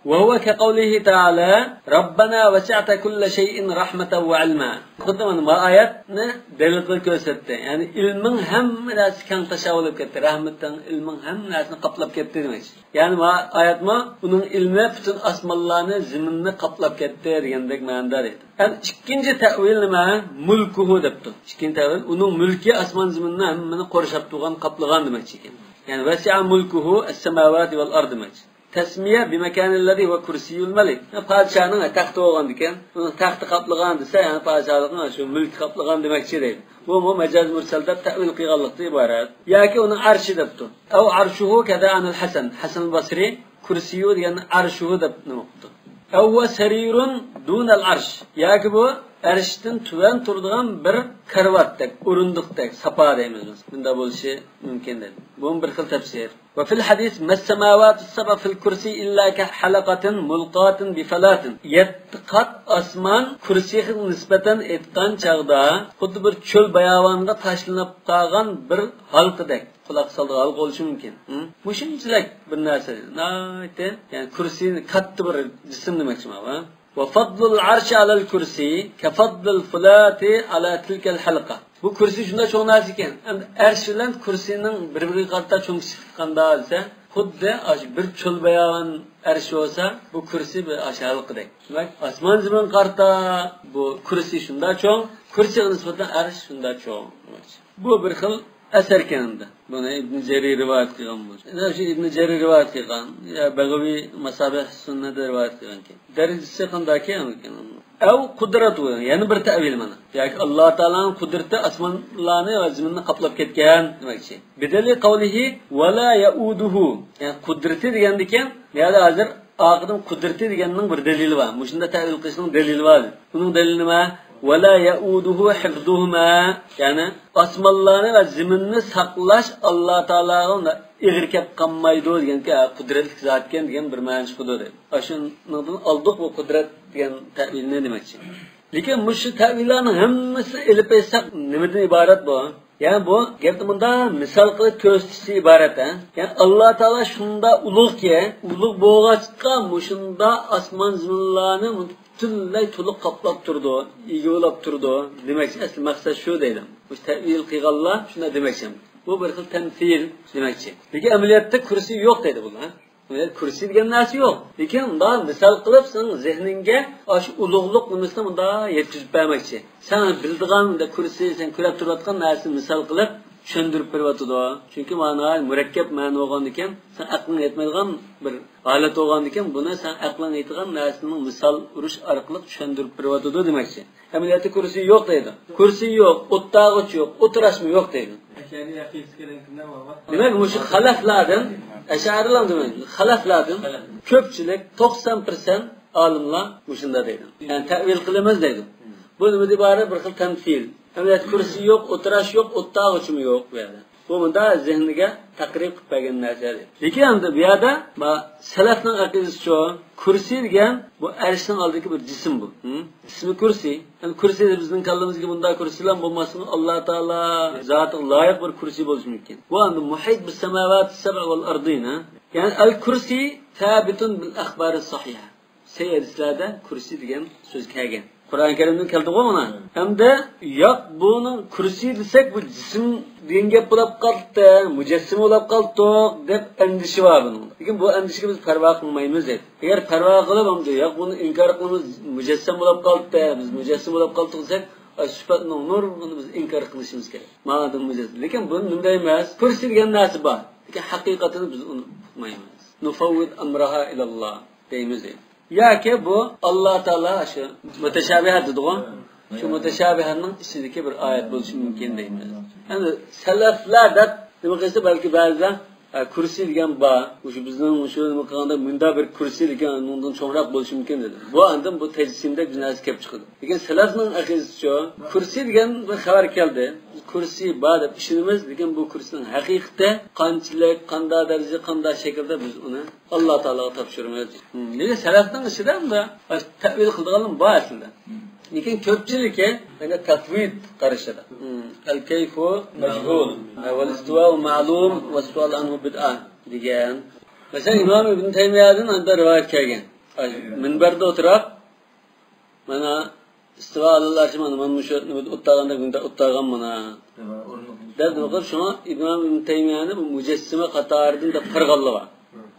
وهو كقوله تعالى، ربنا وسعت كل شيء رحمة وعلما. خۇددى مانا بۇ ئايەتنى دەلىل قىلىپ كۆرسەتتى. يەنى ئىلمىڭ ھەممە نەرسە كەڭ تاشا بولۇپ كەتتى. رەھمىتىڭ، ئىلمىڭ ھەممە نەرسىنى قاپلاپ كەتتى دېمەكچى. يەنى بۇ ئايەتمۇ ئۇنىڭ ئىلمى پۈتۈن ئاسمانلارنى، زېمىننى قاپلاپ كەتتى دېگەندەك مەنىدە دەيدۇ. ئەمدى ئىككىنچى تەئۋىل نېمە؟ مۇلكۇھۇ دەپتۇ. ئىككىنچى تەئۋىل ئۇنىڭ مۈلكى ئاسمان زېمىننى ھەممىنى قورشاپ تۇرغان، قاپلىغان دېمەكچى ئىكەن. يەنى ۋەسىئە مۇلكۇھۇ ئەسسەماۋاتى ۋەل ئارد دېمەكچى. تەسمىيە بىمەكانىللەزى ھۇۋە كۇرسىيۇل مەلىك. پادىشاھنىڭ تەختى بولغاندىكىن، ئۇنىڭ تەختى قاپلىغان دېسە، يەنى پادىشاھلىقنىڭ شۇ مۈلكى قاپلىغان دېمەكچى دەيدۇ. بۇمۇ مەجاز مۇرسەل دەپ تەئۋىل قىلغانلىقتىن ئىبارەت. ياكى ئۇنىڭ ئەرشى دەپتۇ. ئەۋ ئەرشۇھۇ كەزا ئەنىل ھەسەن. ھەسەن بەسرى كۇرسىيۇ دېگەننى ئەرشۇھۇ دەپ نېمە قىپتۇ. ئەۋ ھۇۋە سەرىرۇن دۇنەل ئەرش. ياكى بۇ ئەرشتىن تۆۋەن تۇرىدىغان بىر كارىۋاتتەك، ئورۇندۇقتەك، ساپا دەيمىز بىز. بۇنداق بولۇشى مۇمكىن دېدى. بۇمۇ بىر خىل تەپسىر. وفي الحديث، ما السماوات السبع في الكرسي إلا كحلقة ملقاة بفلاة. يەتتە قات ئاسمان كۇرسىيغا نىسبەتەن ئېيتقان چاغدا خۇددى بىر چۆل باياۋانغا تاشلىنىپ قالغان بىر ھالقىدەك. قۇلاق سالىدىغان ھالقا بولۇشى مۇمكىن. ھە؟ مۇشۇنچىلىك بىر نەرسە. ناھايىتى، يەنى كۇرسىنى كاتتا بىر جىسىم دېمەكچىمەن. ھە؟ وفضل العرش على الكرسي كفضل الفلاة على تلك الحلقة. بۇ كۇرسى شۇنداق چوڭ نەرسە ئىكەن. ئەمدى ئەرش بىلەن كۇرسىنىڭ بىر-بىرىگە قارىتا چوڭ كىچىكلىكى قانداق دېسە، خۇددى ئاشۇ بىر چۆل باياۋان ئەرش بولسا، بۇ كۇرسى بىر ئاشۇ ھالقىدەك. دېمەك، ئاسمان زېمىنغا قارىتا بۇ كۇرسى شۇنداق چوڭ، كۇرسىغا نىسبەتەن ئەرش شۇنداق چوڭ. بۇ بىر خىل ئەسەر ئىكەن ئەمدى. بۇنى ئىبن جەرىر رىۋايەت قىلغان بولسا. ئەنە شۇ ئىبن جەرىر رىۋايەت قىلغان، يا بەغەۋى ماسابىھ سۈننەدە رىۋايەت قىلغانكەن. دەرىجىسى قانداقكەن؟ ئەۋ قۇدرەتۇ، يەنە بىر تەۋىل مانا. ياكى ئاللا تائالانىڭ قۇدرىتى ئاسمانلارنى ۋە زېمىننى قاپلاپ كەتكەن دېمەكچى. بىدەلىل قەۋلىھى ۋە لا يەئۇدۇھۇ. يەنى قۇدرىتى دېگەندىكىن، بۇ يەردە ھازىر ئاخىرىدىن قۇدرىتى دېگەننىڭ بىر دەلىلى بار. مۇشۇنداق تەۋىل قىلىشنىڭ دەلىلى بار. ئۇنىڭ دەلىلى نېمە؟ ۋە لا يەئۇدۇھۇ ھىفزۇھۇما. يەنى ئاسمانلارنى ۋە زېمىننى ساقلاش ئاللا تائالاغا ئېغىر كەپ قالمايدۇ دېگەنكى، قۇدرەتلىك زاتكەن دېگەن بىر مەنە چىقىدۇ دەيدۇ. ئاشۇنىڭدىن ئالدۇق بۇ قۇدرەت دېگەن تەۋىلنى دېمەكچى. لېكىن مۇشۇ تەۋىللارنىڭ ھەممىسىنى ئېلىپ ئېيتساق نېمىدىن ئىبارەت بۇ؟ يەنى بۇ گەپنى مۇنداق مىسال قىلىپ كۆرسىتىشتىن ئىبارەت، ھە؟ يەنى ئاللا تائالا شۇنداق ئۇلۇغكى، ئۇلۇغ بولغاچقا مۇشۇنداق ئاسمان زېمىنلارنى پۈتۈنلەي تولۇق قاپلاپ تۇرىدۇ، ئىگە بولاپ تۇرىدۇ دېمەكچى. ئەسلى مەقسەت شۇ دەيدۇ. مۇشۇ تەۋىل قىلغانلار شۇنداق دېمەكچى. بۇ بىر خىل تەمسىل دېمەكچى. لېكىن ئەمەلىيەتتە كۇرسى يوق دەيدۇ بۇلار. ئەمەلىيەتتە كۇرسى دېگەن نەرسە يوق. لېكىن مۇنداق مىسال قىلىپ سېنىڭ زېھنىڭگە ئاشۇ ئۇلۇغلۇق نېمىسىنى مۇنداق يەتكۈزۈپ بەرمەكچى. سەن بىلىدىغان كۇرسى، سەن كۆرۈپ تۇرۇۋاتقان نەرسىنى مىسال قىلىپ چۈشەندۈرۈپ بېرىۋاتىدۇ. چۈنكى مانا مۇرەككەپ مەنە بولغاندىكىن، سەن ئەقلىڭ يەتمەيدىغان بىر ھالەت بولغاندىكىن، بۇنى سەن ئەقلىڭ يېتىدىغان نەرسىنىڭ مىسال ئۇرۇش ئارقىلىق چۈشەندۈرۈپ بېرىۋاتىدۇ دېمەكچى. ئەمەلىيەتتە كۇرسى يوق دەيدۇ. كۇرسى يوق، ئوتتاغۇچ يوق، ئولتۇراقمۇ يوق دەيدۇ. دېمەك، مۇشۇ خەلەفلەردىن، ئەشئەرىلەر دېمەيمىز، خەلەفلەردىن كۆپچىلىك، توقسان پىرسەنت ئالىملار مۇشۇنداق دەيدۇ. يەنى تەۋىل قىلىمىز دەيدۇ. بۇ نېمە ئىبارەت؟ بىر خىل تەمسىل. ئەمەلىيەتتە كۇرسى يوق، ئولتۇراش يوق، ئوتتاغۇچمۇ يوق بۇ يەردە. بۇ مۇنداق زېھنىگە تەقرىب قىلىپ بەرگەن نەرسە. لېكىن ئەمدى بۇ يەردە ما سەلەفنىڭ ئەقىدىسىچۇ، كۇرسى دېگەن بۇ ئەرشنىڭ ئالدىدىكى بىر جىسىم بۇ. ھە؟ ئىسمى كۇرسى. يەنى كۇرسى بىزنىڭ كاللىمىزدىكى بۇنداق كۇرسىلار بولماسمۇ؟ ئاللا تائالا زاتىغا لايىق بىر كۇرسى بولۇشى مۇمكىن. بۇ ئەمدى مۇھىت بىس سەماۋاتى سەبئ ۋەل ئەردىنا. يەنى ئەل كۇرسى سابىتۇن بىل ئەخبارى ساھىھە. سەھىھ ھەدىسلەردە كۇرسى دېگەن سۆز كەلگەن. قۇرئان كەرىمدىن كەلدىغۇ مانا. ھەمدە ياق، بۇنىڭ كۇرسى دېسەك، بۇ جىسىم دېگەن گەپ بولاپ قالدى، مۇجەسسىمە بولاپ قالدۇق دەپ ئەندىشە بار بۇنىڭدا. لېكىن بۇ ئەندىشىگە بىز پەرۋا قىلمايمىز دەيدۇ. ئەگەر پەرۋا قىلىپ، ئەمدى ياق، بۇنى ئىنكار قىلىمىز، مۇجەسسەم بولاپ قالدى، بىز مۇجەسسىم بولاپ قالدۇق دېسەك، ئاشۇ سۈپەتنىڭ نۇرغۇنىنى بىز ئىنكار قىلىشىمىز كېرەك. مانا بۇ مۇجەسسەم. لېكىن بۇنى نېمە دەيمىز؟ كۇرسى دېگەن نەرسە بار. لېكىن ھەقىقەتنى بىز ئۇنى ئۇقمايمىز. نۇفەۋۋىد ئەمرىھا ئىلەللا دەيمىز دەيدۇ. ياكى بۇ ئاللا تائالا شۇ مۇتەشابىھات دېدىغۇ، شۇ مۇتەشابىھاتنىڭ ئىچىدىكى بىر ئايەت بولۇشى مۇمكىن دەيمىز. ئەمدى سەلەفلەر دەپ نېمە قىلسا، بەلكى بەزىلەر، «ھە، كۇرسى دېگەن بار، مۇشۇ بىزنىڭ مۇشۇ نېمە قىلغاندا مۇنداق بىر كۇرسى دېگەن ئۇنىڭدىن چوڭراق بولۇشى مۇمكىن» دېدى. بۇ ئاندىن بۇ تەجسىمدەك بىر نەرسە كېلىپ چىقىدۇ. لېكىن سەلەفنىڭ ئەقىدىسىچۇ، كۇرسى دېگەن بىر خەۋەر كەلدى. بىز كۇرسى بار دەپ ئىشىنىمىز، لېكىن بۇ كۇرسىنىڭ ھەقىقىتى قانچىلىك، قانداق دەرىجىدە، قانداق شەكىلدە بىز ئۇنى ئاللا تائالاغا تاپشۇرىمىز. نېمە سەلەفنىڭ ئىچىدە ئۇنداق تەۋىل قىلىدىغانلار بار ئەسلىدە. لېكىن كۆپچىلىكى يەنە تەفۋىد قارىشىدا. الكيف مجهول، والاستواء معلوم، والسؤال عنه بدعة دېگەن. مەسىلەن، ئىمام ئىبن تەيمىيەدىن ئاندا رىۋايەت كەلگەن. مىنبەردە ئولتۇراپ، مانا ئىستىۋا ئەلەل ئەرش، مانا، مانا مۇشۇ نېمىدە ئولتۇرغاندەك، مۇنداق ئولتۇرغان مانا. دەپ نېمە قىلىپ، شۇڭا ئىمام ئىبن تەيمىيەنى بۇ مۇجەسسىمە قاتارىدىن دەپ قارىغانلار بار.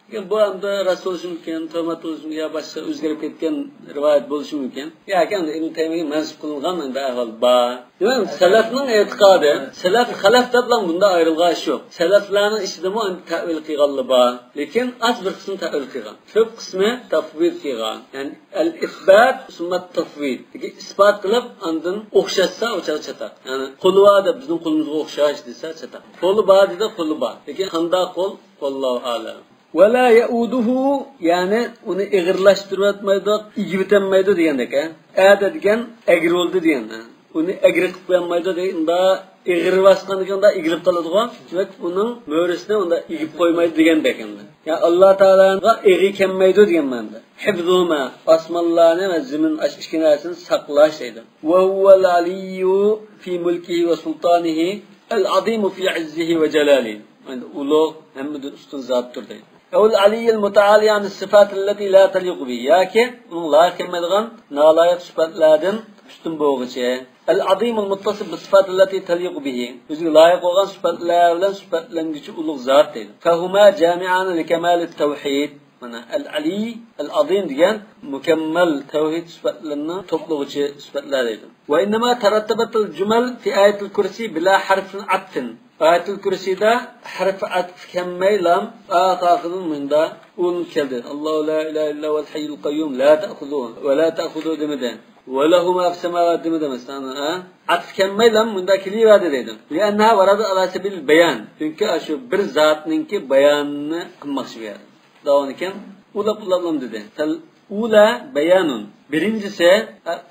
لېكىن بۇ ئەمدى راست بولۇشى مۇمكىن، تۆھمەت بولۇشى مۇمكىن، يا باشقا ئۆزگىرىپ كەتكەن رىۋايەت بولۇشى مۇمكىن. ياكى ئەمدى ئىبن تەيمىيەگە مەنسۇپ قىلىنغان ئەمدى ئەھۋال بار. دېمەك، سەلەفنىڭ ئېتىقادى، سەلەف، خەلەف دەپلا بۇنداق ئايرىلغان ئىش يوق. سەلەفلەرنىڭ ئىچىدىمۇ ئەمدى تەۋىل قىلغانلار بار. لېكىن ئاز بىر قىسمى تەۋىل قىلغان. كۆپ قىسمى تەفۋىد قىلغان. يەنى ئەل ئىسبات سۈممەت تەفۋىد. لېكىن ئىسپات قىلىپ، ئاندىن ئوخشاتسا، ئۇ چاغ چاتاق. يەنى قولى بار دەپ بىزنىڭ قولىمىزغا ئوخشاش دېسە چاتاق. قولى بار دېسە قولى بار. لېكىن قانداق قول؟ ۋاللاھۇ ئەلەم. ۋەلا يەئۇدۇھۇ، يەنى ئۇنى ئېغىرلاشتۇرۇۋەتمەيدۇ، ئېگىۋېتەلمەيدۇ دېگەندەك، ھە؟ ئەدە دېگەن ئەگرى بولدى دېگەن، ھە؟ ئۇنى ئەگرى قىلىپ قويالمايدۇ دېگەن، ئۇنداق ئېغىر باسقاندىكىن ئۇنداق ئېگىلىپ قالىدىغۇ. دېمەك، ئۇنىڭ مۈرىسىنى ئۇنداق ئېگىپ قويمايدۇ دېگەندەك ئەمدى. يا ئاللا تائالانىڭغا ئېغى كەلمەيدۇ دېگەن مەنىدە. ھىفزۇھۇما، ئاسمانلارنى ۋە زېمىن، ئاشۇ ئىككى نەرسىنى ساقلاش دەيدۇ. ۋەھۇۋەل ئەلىييۇ فى مۇلكىھى ۋە سۇلتانىھى، ئەل ئەزىمۇ فى ئىززىھى ۋە جالالىھى. ئەمدى ئۇلۇغ، ھەممىدىن ئۈستۈن زاتتۇر دەيدۇ. ئەۋ ئەل ئەلىييىل مۇتەئالى ئەنىس سىفاتىللەتى لا تەلىقۇ بىھى. ياكى ئۇنىڭ لايىق كەلمەيدىغان نالايىق سۈپەتلەردىن ئۈستۈن بولغۇچى. ئەل ئەزىمۇل مۇتتەسىپ بىس سىفاتىللەتى تەلىقۇ بىھى. ئۆزىگە لايىق بولغان سۈپەتلەر بىلەن سۈپەتلەنگۈچى ئۇلۇغ زات دەيدۇ. فەھۇما جامىئانى لىكەمالىت تەۋھىد. مانا، ئەل ئەلىي، ئەل ئەزىم دېگەن مۇكەممەل تەۋھىد سۈپەتلىرىنى توپلىغۇچى سۈپەتلەر دەيدۇ. ۋە ئىننەما تەرەتتەبەتىل جۇمەل فى ئايەتىل كۇرسى بىلا ھەرفىن ئەتفىن. ئايەتۇل كۇرسىدا ھەرف ئەتف كەلمەيلا، ئاخىرىدىن مۇندا ئۇلۇنۇپ كەلدى. ئاللاھۇ لا ئىلاھە ئىللا ھۇۋەل ھەييۇل قەييۇم، لا تەخۇزۇھۇ ۋە لا تەخۇزۇھۇ دېمىدى. ۋە لەھۇ ما فىس سەماۋات دېمىدى، مەسىلەن، ھە؟ ئەتف كەلمەيلا مۇندا كېلىۋەردى دەيدۇ. لىئەننەھا ۋەرەدەت ئەلا سەبىلىل بەيان. چۈنكى ئاشۇ بىر زاتنىڭكى بايانىنى قىلماقچى بۇ يەردە. داۋامىكەن، ئۇلاپ ئۇلاپلام دېدى. فەل ئۇلا بەيانۇن. بىرىنچىسى،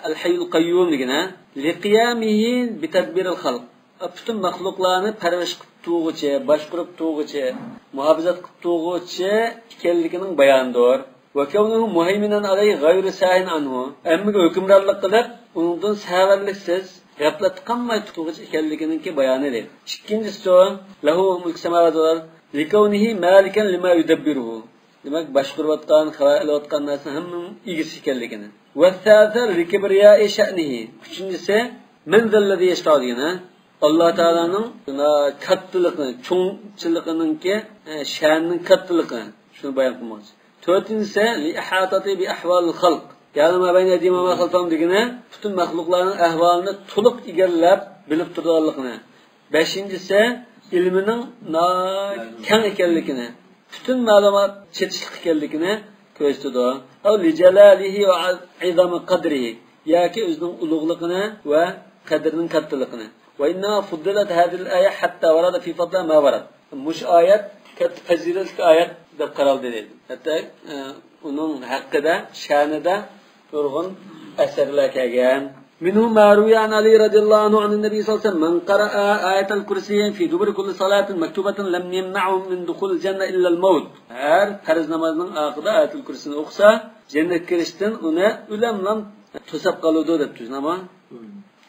ئەل ھەييۇل قەييۇم دېگىنە، لىقىيامىھى بىتەدبىرىل خەلق. پۈتۈن مەخلۇقلارنى پەرۋىش قىلىپ تۇرغۇچى، باشقۇرۇپ تۇرغۇچى، مۇھاپىزەت قىلىپ تۇرغۇچى ئىكەنلىكىنىڭ بايانىدۇر. ۋە كەۋنۇھۇ مۇھەيمىنەن ئەلەيھى غەيرۇ ساھىن ئەنھۇ. ھەممىگە ھۆكۈمرانلىق قىلىپ، ئۇنىڭدىن سەۋەنلىكسىز، غەپلەتتە قالماي تۇتقۇچى ئىكەنلىكىنىڭكى بايانى دەيدۇ. ئىككىنچىسى، لەھۇ مۇلكۇ سەماۋاتى ۋەل ئەرض، لىكەۋنىھى مالىكەن لىما يۇدەببىرۇھۇ. دېمەك، باشقۇرۇۋاتقان، خەۋەر ئېلىۋاتقان نەرسىنىڭ ھەممىنىڭ ئىگىسى ئىكەنلىكىنى. ۋەسسالىسە، لىكىبرىيائى شەئنىھى. ئۈچىنچىسى، مەن زەللەزى يەشفەئۇ دېگەن، ھە؟ ئاللا تائالانىڭ كاتتىلىقىنى، چوڭچىلىقىنىڭكى، ئە، شەنىنىڭ كاتتىلىقى. شۇنى بايان قىلماقچى. تۆتىنچىسى، لىئىھاتىتى بىئەھۋالىل خەلق. يەنى ما بەينە ئەيدىھىم ۋە ما خەلفەھۇم دېگىنى، پۈتۈن مەخلۇقلارنىڭ ئەھۋالىنى تولۇق ئىگىلەپ بىلىپ تۇرىدىغانلىقىنى. بەشىنچىسى، ئىلمىنىڭ ناھايىتى كەڭ ئىكەنلىكىنى، پۈتۈن مەلۇمات چېتىشلىق ئىكەنلىكىنى كۆرسىتىدۇ. ئەۋ لىجەلالىھى ۋە ئىزامى قەدرىھى، ياكى ئۆزىنىڭ ئۇلۇغلۇقىنى ۋە قەدرىنىڭ كاتتىلىقىنى. ۋە ئىننەما فۇددىلەت ھازىھىل ئايە ھەتتا ۋەرەدە فى فەزلىھا ما ۋەرەد. مۇشۇ ئايەت كاتتا پەزىلەتلىك ئايەت دەپ قارالدى دەيدۇ. ھەتتا، ئە، ئۇنىڭ ھەققىدە، شەنىدە نۇرغۇن ئەسەرلەر كەلگەن. مىنھۇ ما رۇۋىيە ئەن ئەلى رەزىيەللاھۇ ئەنھۇ ئەننەبىيي سەللەللاھۇ ئەلەيھى ۋەسەللەم، مەن قەرەئە ئايەتەل كۇرسىيە فى دۇبۇرى كۇللى سەلاتىن مەكتۇبەتەن لەم يەمنەئھۇ مىن دۇخۇلىل جەننە ئىللەل مەۋت. ھەر پەرز نامازنىڭ ئاخىرىدا ئايەتۇل كۇرسىنى ئوقۇسا، جەننەتكە كىرىشتىن ئۇنى ئۆلەملەم توساپ قالىدۇ دەپتۇ.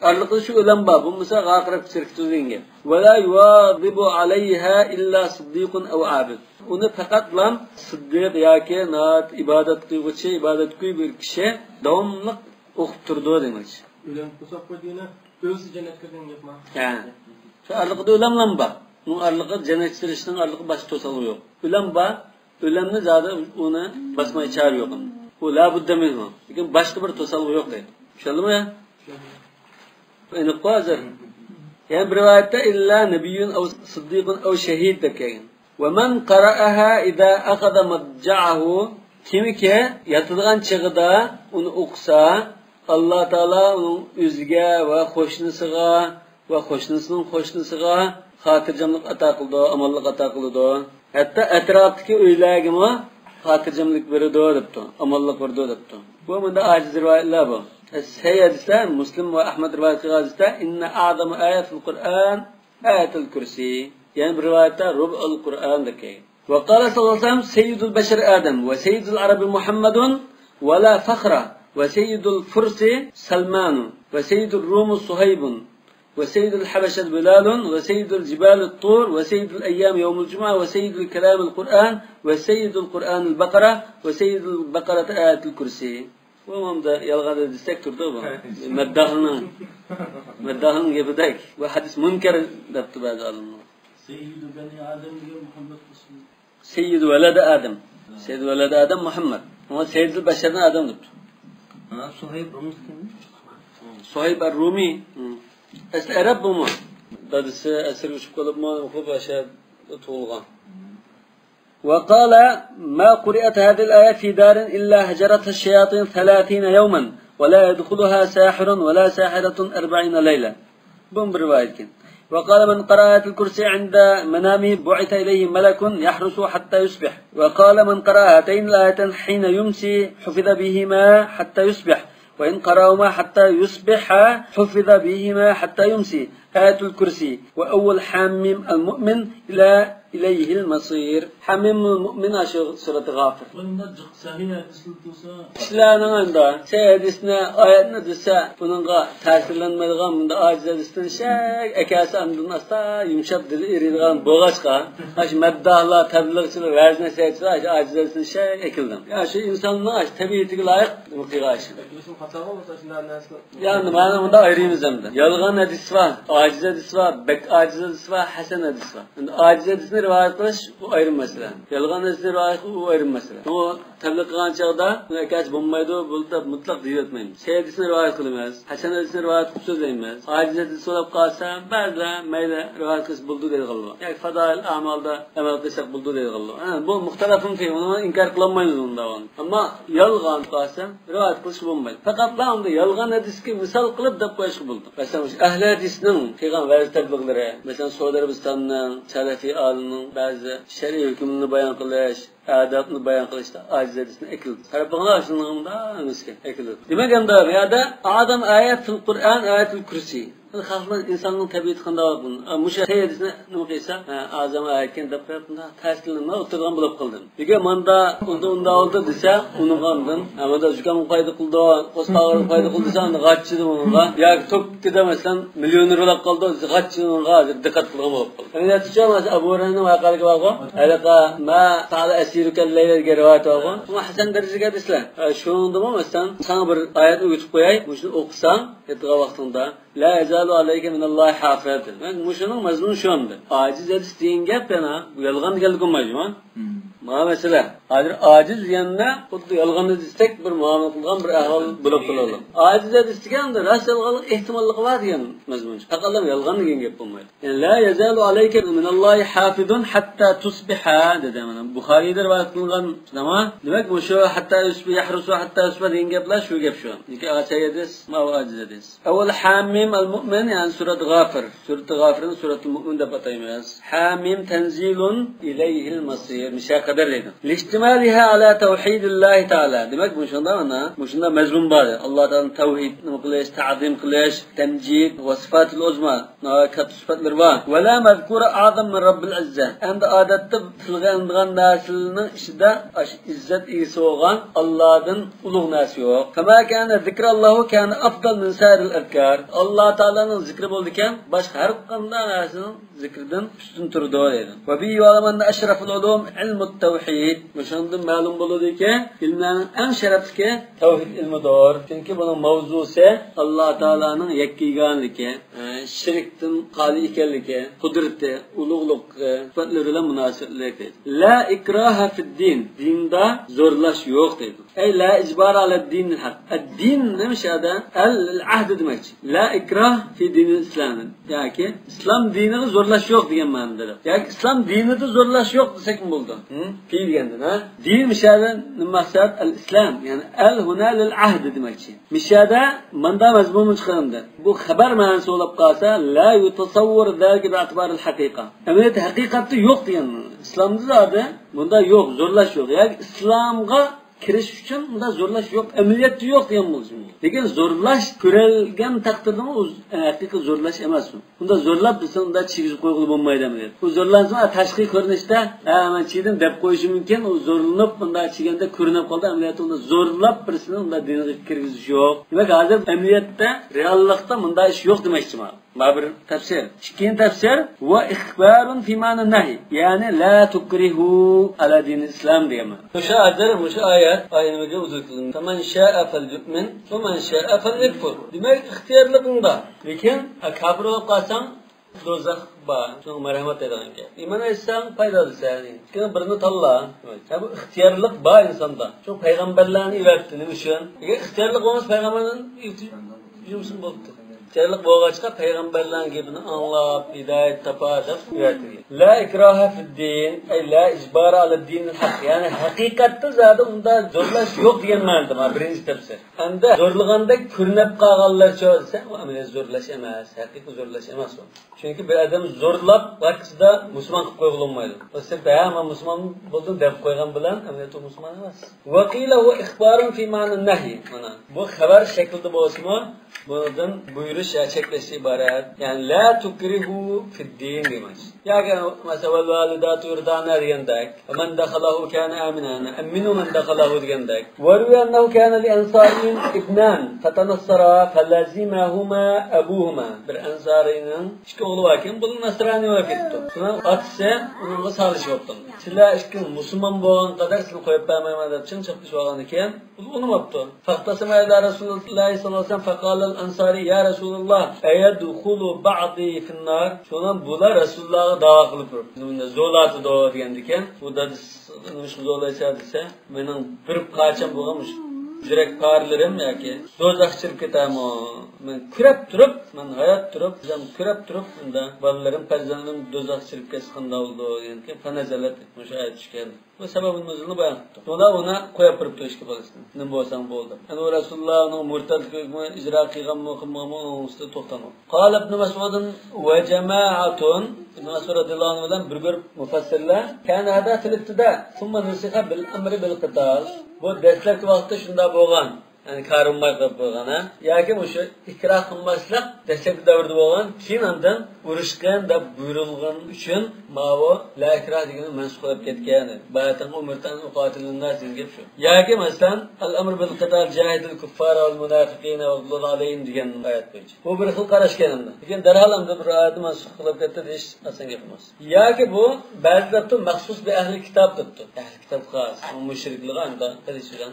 ئارىلىقىدا شۇ ئۆلەم بار، بولمىسا غارقىراپ كېتەركىتۇ دېگەن گەپ. ۋەلا يۇۋازىبۇ ئەلەيھا ئىللا سىددىقۇن ئەۋ ئابىد. ئۇنى پەقەتلا سىددىق ياكى ناھايىتى ئىبادەت قىلغۇچى، ئىبادەتگۈي بىر كىشى داۋاملىق ئوقۇپ تۇرىدۇ دېمەكچى. ئۆلەم قوساق قويدىغىنى ئۆلسە جەننەتكە كىرىدىغان گەپ ما؟ ھە. شۇ ئارىلىقىدا ئۆلەملەم بار. ئۇنىڭ ئارىلىقىدا جەننەتكە كىرىشنىڭ ئارىلىقىدا باشقا توسالغۇ يوق. ئۆلەم بار. ئۆلەمنى زادى ئۇنى باسماي چارە يوق. ئۇ لا بۇددە مىنھۇ. لېكىن باشقا بىر توسالغۇ يوق دەيدۇ. چۈشەندىڭمۇ يا؟ ئېنىققۇ ھازىر؟ يەنە بىر رىۋايەتتە ئىللا نەبىييۇن ئەۋ سىددىقۇن ئەۋ شەھىد دەپ كەلگەن. ۋە مەن قەرەئەھا ئىزا ئەخەزە مەزجەئەھۇ. كىمكى ياتىدىغان چېغىدا ئۇنى ئوقۇسا، ئاللا تائالا ئۇنىڭ ئۆزىگە ۋە قوشنىسىغا ۋە قوشنىسىنىڭ قوشنىسىغا خاتىرجەملىك ئاتا قىلىدۇ، ئامانلىق ئاتا قىلىدۇ. ھەتتا ئەتراپتىكى ئۆيلەرگىمۇ خاتىرجەملىك بېرىدۇ دەپتۇ، ئامانلىق بېرىدۇ دەپتۇ. بۇ مۇنداق ئاجىز رىۋايەتلەر بۇ. سەھىھ ھەدىستە، مۇسلىم ۋە ئەھمەد رىۋايەت قىلغان ھەدىستە، ئىننە ئەزەمە ئايەتىل قۇرئان ئايەتۇل كۇرسى. يەنە بىر رىۋايەتتە، رۇبئۇل قۇرئان دەپ كەلگەن. وقال صلى الله عليه وسلم، سيد البشر آدم، وسيد العرب محمد، ولا فخر، وسيد الفرس سلمان، وسيد الروم صهيب، وسيد الحبشة بلال، وسيد الجبال الطور، وسيد الأيام يوم الجمعة، وسيد الكلام القرآن، وسيد القرآن البقرة، وسيد البقرة آية الكرسي. بۇ مۇندا يالغان دېسەك تۇرىدۇ بۇ. مەدداھنىڭ، مەدداھنىڭ گېپىدەك. بۇ ھەدىس مۇنكەر دەپتۇ بەزى ئالىملار. سەييىدۇ بەنى ئادەم دېگەن مۇھەممەد رەسۇلۇللاھ. سەييىدۇ ۋەلەدى ئادەم. سەييىدۇ ۋەلەدى ئادەم مۇھەممەد. ئەمما سەييىدۇل بەشەردىن ئادەم دەپتۇ. ھە، سۇھەيب رۇمىي كىم؟ سۇھەيب ئەر-رۇمىي. ھە. ئەسلى ئەرەب بۇمۇ. دادىسى ئەسىرگە چۈشۈپ قېلىپمۇ، باشقا تۇغۇلغان. وقال، ما قرئت هذه الآية في دار إلا هجرتها الشياطين ثلاثين يوما، ولا يدخلها ساحر ولا ساحرة أربعين ليلة. بۇمۇ بىر رىۋايەت ئىكەن. وقال، من قرأ آية الكرسي عند منامه بعث إليه ملك يحرسه حتى يصبح. وقال، من قرأ هاتين الآيتين حين يمسي حفظ بهما حتى يصبح. وإن قرأهما حتى يصبح حفظ بهما حتى يمسي. آية الكرسي وأول حم المؤمن إلى إليه المصير. حم المؤمن ئاشۇ سۈرەتى غافىر. بۇندا جىق سەھىھ ھەدىسلەر تۇرسا. كىشىلەرنىڭ ئەمدى سەھىھ ھەدىسنى، ئايەتنى دېسە، بۇنىڭغا تەسىرلەنمەيدىغان، بۇنداق ئاجىز ھەدىسنى شەك ئەكەلسە، ئاندىن ئاستا يۇمشاپ دىلى ئېرىيدىغان بولغاچقا، ئاشۇ مەدداھلار، تەبلىغچىلار، ۋەز نەسىھەتچىلەر ئاشۇ ئاجىز ھەدىسنى شەك ئەكېلىدۇ. يا، شۇ ئىنساننىڭ ئاشۇ تەبىئىتىگە لايىق قىلغان ئىش. يا، مانا مۇنداق ئايرىيمىز ئەمدى. يالغان ھەدىس بار، ئاجىز ھەدىس بار، بەك ئاجىز ھەدىس بار، ھەسەن ھەدىس بار. ئەمدى ئاجىز ھەدىسنى رىۋايەت قىلىش، ئۇ ئايرىم مەسىلە. يالغان ھەدىسنى رىۋايەت قىلىش، ئۇ ئايرىم مەسىلە. ئۇ تەبلىغ قىلغان چاغدا بۇنى ئەكەلسە بولمايدۇ، بولدى دەپ مۇتلەق دېيىۋەتمەيمىز. سەھىھ ھەدىسنى رىۋايەت قىلىمىز، ھەسەن ھەدىسنى رىۋايەت قىلىپ سۆزلەيمىز. ئاجىز ھەدىس بولۇپ قالسا، بەزىلەر مەيلى، رىۋايەت قىلسا بولىدۇ دەيدىغانلار بار. ياكى فازائىل ئەمالدا ئەمەل قىلساق بولىدۇ دەيدىغانلار. ھە، بۇ مۇختەلەفۇن فىھ، ئۇنى ئىنكار قىلالمايمىز ئۇنداق. ئەمما يالغان قىلسا، رىۋايەت قىلىشقا بولمايدۇ. پەقەتلا ئۇندا يالغان ھەدىسكە مىسال قىلىپ دەپ قويۇشقا بولىدۇ. مەسىلەن، مۇشۇ ئەھلى ھەدىسنىڭ قىلغان ۋەز تەبلىغلىرى، مەسىلەن، سەئۇدى ئەرەبىستاننىڭ سەلەفىي ئالىمنىڭ بەزى شەرئىي ھۆكۈملىرىنى بايان قىلىش، ئادابنى بايان قىلىشتا ئاجىز ھەدىسنى ئەكېلىپ. قاراپ بېقىڭلار، شۇنىڭغا مۇنداق ئەمەسكەن، ئەكېلىپ. دېمەك، ئەمدى بۇ يەردە ئەزەم ئايەت فىل قۇرئان ئايەتۇل كۇرسى. خەلقنىڭ، ئىنساننىڭ تەبىئىتى قانداق بولغان؟ مۇشۇ سەييىدىسىنى نېمە قىلسا، ھە، ئازام ئەكەن دەپ قويۇپ، بۇنداق تەسىرلىنىپ ئولتۇرىدىغان بولۇپ قالدىم. ئەگەر ماندا ئۇندا ئۇنداق بولدى دېسە، ئۇنىڭغا ئاندىن، ھە، ماندا زۇكامغا پايدا قىلىدۇ، قورساق ئاغرىقىغا پايدا قىلىدۇ دېسە، ئۇنى غاچچىدى ئۇنىڭغا. ياكى توپكىدا، مەسىلەن، مىليونېر بولاپ قالدى دېسە، غاچچىدى ئۇنىڭغا، ھازىر دىققەت قىلغان بولۇپ قالدى. ئەمەلىيەتتىچۇ، مەسىلەن، ئەبۇ ھۇرەيرىنىڭ ۋەقەلىكى بارغۇ، ھېلىقى ما سەئەلە ئەسىرۇكەل لەيلە دېگەن رىۋايەت بارغۇ. شۇڭا ھەسەن دەرىجىگە دېسىلە. ھە، شۇنىڭدىمۇ، مەسىلەن، ساڭا بىر ئايەتنى ئۆگىتىپ قوياي، مۇشۇنى ئوقۇساڭ، ياتىدىغان ۋاقتىڭدا. لا يزال عليك من الله حافظ. مۇشۇنىڭ مەزمۇنى شۇ ئەمدى. ئاجىز ھەدىس دېگەن گەپ يەنە بۇ يالغان دېگەنلىك بولمايدۇ. مم. مانا مەسىلە. ھازىر ئاجىز دېگەندە خۇددى يالغان دېسەك بىر مۇئامىلە قىلغان بىر ئەھۋال بولۇپ قالىدۇ. ئاجىز ھەدىس دېگەندە راست يالغانلىق ئېھتىماللىقى بار دېگەن مەزمۇن. پەقەتلا يالغان دېگەن گەپ بولمايدۇ. يەنى لا يزال عليك من الله حافظ حتى تصبح دېدى. مانا بۇخارىيدا رىۋايەت قىلىنغان، تامام. دېمەك، مۇشۇ حتى يصبح، يحرس حتى يصبح دېگەن گەپلەر شۇ گەپ شۇ. لېكىن ئاجىز ھەدىس، ما ئاجىز ھەدىس. ئەۋەل ھامىم ئەل مۇئمىن، يەنى سۈرەت غافىر. سۈرەت غافىرنى سۈرەتۇل مۇئمىن دەپ ئاتايمىز. ھامىم تەنزىلۇن ئىلەيھىل مەسىر. مۇشۇ قەدەر دەيدۇ. لىشتىمالىھا ئالا تەۋھىدىللاھى تائالا. دېمەك، مۇشۇندا مانا، مۇشۇندا مەزمۇن بار. ئاللا تائالانى تەۋھىد، نېمە قىلىش، تەزىم قىلىش، تەمجىد ۋە سىفاتىل ئۇزما. ناھايىتى كاتتا سۈپەتلىرى بار. ۋەلا مەزكۇرە ئەزەم مىن رەببىل ئىززە. ئەمدى ئادەتتە تىلغا ئېلىنىدىغان نەرسىلەرنىڭ ئىچىدە ئاشۇ ئىززەت ئىگىسى بولغان ئاللادىن ئۇلۇغ نەرسە يوق. فما كان ذكر الله كان أفضل من سائر الأذكار. ئاللا تائالانىڭ زىكرى بولىدىكەن، باشقا ھەر قانداق نەرسىنىڭ زىكرىدىن ئۈستۈن تۇرىدۇ دەيدۇ. وبه يعلم أن أشرف العلوم علم التوحيد. مۇشۇنىڭدىن مەلۇم بولىدۇكى، ئىلىملەرنىڭ ئەڭ شەرەپلىكى تەۋھىد ئىلمىدۇر. چۈنكى بۇنىڭ ماۋزۇسى ئاللا تائالانىڭ يەككە يېگانىلىكى، ئە، شىركتىن خالىي ئىكەنلىكى، قۇدرىتى، ئۇلۇغلۇقى، سۈپەتلىرى بىلەن مۇناسىۋەتلىك دەيدۇ. لا ئىكراھە فىددىن، دىندا زورلاش يوق دەيدۇ. ئەي لا ئىجبارە ئەلەددىنىل ھەق. ئەددىن نېمە شۇ يەردە؟ ئەل، ئەل ئەھد دېمەكچى. لا ئىكراھ فى دىنىل ئىسلام. ياكى ئىسلام دىنىغا زورلاش يوق دېگەن مەنىدە. ياكى ئىسلام دىنىدا زورلاش يوق دېسەكمۇ بولىدۇ. ھە؟ فى دېگەندىن، ھە؟ دىن مۇشۇ يەردە نېمە مەقسەت؟ ئەل ئىسلام. يەنى ئەل ھۇنا لىل ئەھد دېمەكچى. مۇشۇ يەردە ماندا مەزمۇنمۇ چىقىرىلدى. بۇ خەبەر مەنىسى بولۇپ قالسا، لا يتصور ذلك باعتبار الحقيقة. ئەمەلىيەتتە ھەقىقەتتە يوق دېگەن. ئىسلامدا زادى بۇندا يوق، زورلاش يوق. ياكى ئىسلامغا كىرىش ئۈچۈن ئۇنداق زورلاش يوق، ئەمەلىيەتتە يوق دېگەن بولسىمۇ. لېكىن زورلاش كۆرۈلگەن تەقدىردىمۇ ئۇ ھەقىقىي زورلاش ئەمەس ئۇ. ئۇندا زورلاپ دېسە، ئۇندا چىگىزىپ قويغىلى بولمايدۇ ئەمەلىيەتتە. ئۇ زورلانسا تاشقى كۆرۈنۈشتە، ھە، مەن چىگدىم دەپ قويۇشى مۇمكىن. ئۇ زورلىنىپ ئۇندا چىگەندە كۆرۈنۈپ قالدى. ئەمەلىيەتتە ئۇندا زورلاپ بىرسىنى ئۇندا دىنغا كىرگۈزۈش يوق. دېمەك، ھازىر ئەمەلىيەتتە، رېئاللىقتا مۇنداق ئىش يوق دېمەكچىمەن. ما بىر تەپسىر. ئىككىنچى تەپسىر، ۋە ئىخبارۇن فى مەنە نەھي. يەنى لا تۇكرىھۇ ئەلا دىنىل ئىسلام دېگەن مەنە. مۇشۇ ھازىر، مۇشۇ ئايەت ئايىمىگە ئۇزىتىلدى. فمن شاء فليؤمن ومن شاء فليكفر. دېمەك، ئىختىيارلىقىڭدا. لېكىن، ئە، كاپىر بولۇپ قالساڭ، دوزاخ بار. شۇڭا مەرھەمەت دەيدىغان گەپ. ئىمان ئېيتساڭ پايدا دېسە، كىم بىرنى تاللا. ھە، بۇ ئىختىيارلىق بار ئىنساندا. شۇ پەيغەمبەرلەرنى ئېۋەتتى. نېمە ئۈچۈن؟ ئەگەر ئىختىيارلىق بولمىسا پەيغەمبەرلەرنى يۈمسۇن بولۇپتۇ. ئىختىيارلىق بولغاچقا پەيغەمبەرلەرنىڭ گېپىنى ئاڭلاپ، ھىدايەت تاپار دەپ ئۆگەتتى. لا ئىكراھە فىددىن، ئەي لا ئىجبارە ئەلەددىنىل ھەق. يەنى ھەقىقەتتە زادى ئۇندا زورلاش يوق دېگەن مەنىدە مانا بىرىنچى تەپسىر. ئەمدى زورلىغاندەك كۆرۈنۈپ قالغانلارچۇ دېسە، ئۇ ئەمەلىيەت زورلاش ئەمەس، ھەقىقىي زورلاش ئەمەس ئۇ. چۈنكى بىر ئادەم زورلاپ ۋاقتىدا مۇسۇلمان قىلىپ قويغىلى بولمايدۇ. ئۇ سىرت، ھە، مەن مۇسۇلمان بولدۇم دەپ قويغان بىلەن ئەمەلىيەتتە مۇسۇلمان ئەمەس. ۋەقىلە ھۇ ئىخبارۇن فى مەنە نەھي. مانا، بۇ خەۋەر شەكلىدە بولسىمۇ، بۇنىڭدىن بۇيرۇش يا چەكلەشتىن ئىبارەت. يەنى، لا تۇكرىھۇ فىددىن دېمەكچى. ياكى، مەسىلەن، ۋەلۋالىداتۇ يۇرضىئانە دېگەندەك. ومن دخله كان آمنا، أمنوا من دخله دېگەندەك. وروي أنه كان لأنصاري ابنان فتنصرا فلزمهما أبوهما. بىر ئەنسارىينىڭ ئىككى ئوغلى باركەن، بۇ نەسرانىي بولۇپ كېتىپتۇ. شۇنىڭ ئاتىسى ئۇنىڭغا سالىشىۋاپتۇ. سىلەر ئىككىڭ مۇسۇلمان بولغان قەدەر سىلەرنى قويۇپ بەرمەيمەن دەپ چىڭ چاپلىشىۋالغاندىكىن، ئۇ ئۇنىماپتۇ. فاختصم إلى رسول الله صلى الله عليه وسلم فقال الأنصاري يا رسول الله أيدخل بعضي في النار؟ شۇنىڭ بۇلار رەسۇلۇللاغا داۋا قىلىپ تۇرۇپ، زورلاۋاتىدۇ دېگەندىكىن، بۇ دادىسى نېمىشقا زورلايسەن دېسە، مېنىڭ بىر پارچەم بولغان مۇشۇ يۈرەك پارىلىرىم ياكى دوزاخقا چىقىپ كېتەرمۇ؟ مەن كۈرەپ تۇرۇپ، مەن ھايات تۇرۇپ، كۈرەپ تۇرۇپ، ئۇندا بالىلىرىم، پەرزەنتلىرىم دوزاخقا چىقىپ كەتسە قانداق بولىدۇ دېگەندىكىن، فنزلت، مۇشۇ ئايەت چۈشكەن. بۇ سەۋەبىل نۇزۇلنى بايان قىپتۇ. شۇڭا ئۇنى قويۇپ بېرىپتۇ ئىككى بالىسىنى. نېمە بولساڭ بول دەپ. يەنى ئۇ رەسۇلۇللانىڭ مۇرتەدلىكىنى ئىجرا قىلغانمۇ، قىلمىغانمۇ، ئۇنىڭ ئۈستىدە توختالمىدى. قال ابن مسعود وجماعة. ئىبن مەسئۇد رەزىياللاھۇ ئەنھۇ بىلەن بىر گۇرۇپ مۇفەسسىرلەر، كان هذا في الابتداء ثم نسخ بالأمر بالقتال. بۇ دەسلەپكى ۋاقىتتا شۇنداق بولغان. يەنى كارى بولماي قېلىپ قالغان، ھە؟ ياكى مۇشۇ ئىكراھ قىلماسلىق دەسلەپكى دەۋردە بولغان، كېيىن ئاندىن ئۇرۇشقىن دەپ بۇيرۇلغان ئۈچۈن ماۋۇ لا ئىكراھ دېگىنى مەنسۇخ بولۇپ كەتكەن. باياتىنقى ئۇمرت ئەن ئۇقاتىلىن ناس دېگەن گەپ شۇ. ياكى مەسىلەن، ئەل ئەمر بىل قىتال، جاھىدىل كۇففار ۋەل مۇنافىقىن ۋەغلۇز ئەلەيھىم دېگەن ئايەت بويىچە. بۇ بىر خىل قاراش ئىكەن ئەمدى. لېكىن دەرھال ئەمدى بىر ئايەتنى مەنسۇخ قىلىپ كەتتى دېيىش ئاسان گەپ ئەمەس. ياكى بۇ بەزىلەر دەپتۇ، مەخسۇس بى ئەھلى كىتاب دەپتۇ. ئەھلى كىتاب خاس، مۇشرىكلىرغا ئەمدى قىلىش بىلەن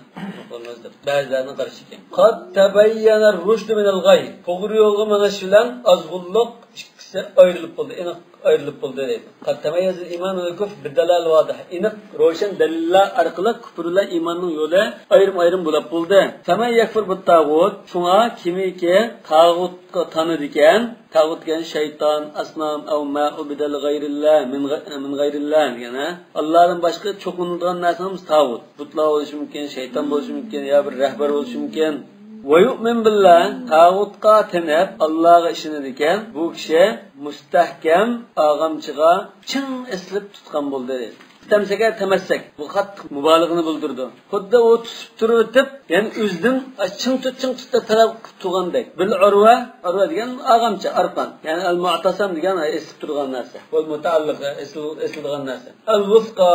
قىلمايمىز دەپ. بەزىلەرنىڭ قارىشى ئىكەن. قد تبين الرشد من الغي. توغرا يولغا مېڭىش بىلەن ئازغۇنلۇق ئىككىسى ئايرىلىپ بولدى، ئېنىق ئايرىلىپ بولدى دەيدۇ. قد تميز الإيمان من الكفر بالدلائل الواضحة. ئېنىق، روشەن دەلىللەر ئارقىلىق كۇپۇر بىلەن ئىماننىڭ يولى ئايرىم-ئايرىم بولۇپ بولدى. فمن يكفر بالطاغوت. شۇڭا كىمكى تاغۇتقا تانىدىكەن، تاغۇت دېگەن شەيتان، ئەسنام، ئەۋ ما ئۇبىدە لىغەيرىللا، مىن غەي-، مىن غەيرىللا دېگەن، ھە؟ ئاللادىن باشقا چوقۇنىدىغان نەرسىمىز تاغۇت. بۇتلار بولۇشى مۇمكىن، شەيتان بولۇشى مۇمكىن، يا بىر رەھبەر بولۇشى مۇمكىن. ۋە يۇئمىن بىللا، تاغۇتقا تېنىپ، ئاللاغا ئىشىنىدىكەن، بۇ كىشى مۇستەھكەم ئاغامچىغا چىڭ ئېسىلىپ تۇتقان بولدى. تەمسەكە تەمەسسەك. بۇ قاتتىق مۇبالىغىنى بىلدۈرىدۇ. خۇددى ئۇ تۇتۇپ تۇرۇۋېتىپ، يەنى ئۆزىدىن چىڭ تۇت، چىڭ تۇت دەپ تەلەپ قىلىپ تۇرغاندەك. بىل ئۇرۋە، ئۇرۋە دېگەن ئاغامچا، ئارقان. يەنى ئەل مۇئتەسەم دېگەن ئېسىپ تۇرغان نەرسە. ۋەل مۇتەئەللىق، ئېسىل-، ئېسىلىدىغان نەرسە. ئەل ۋۇسقا،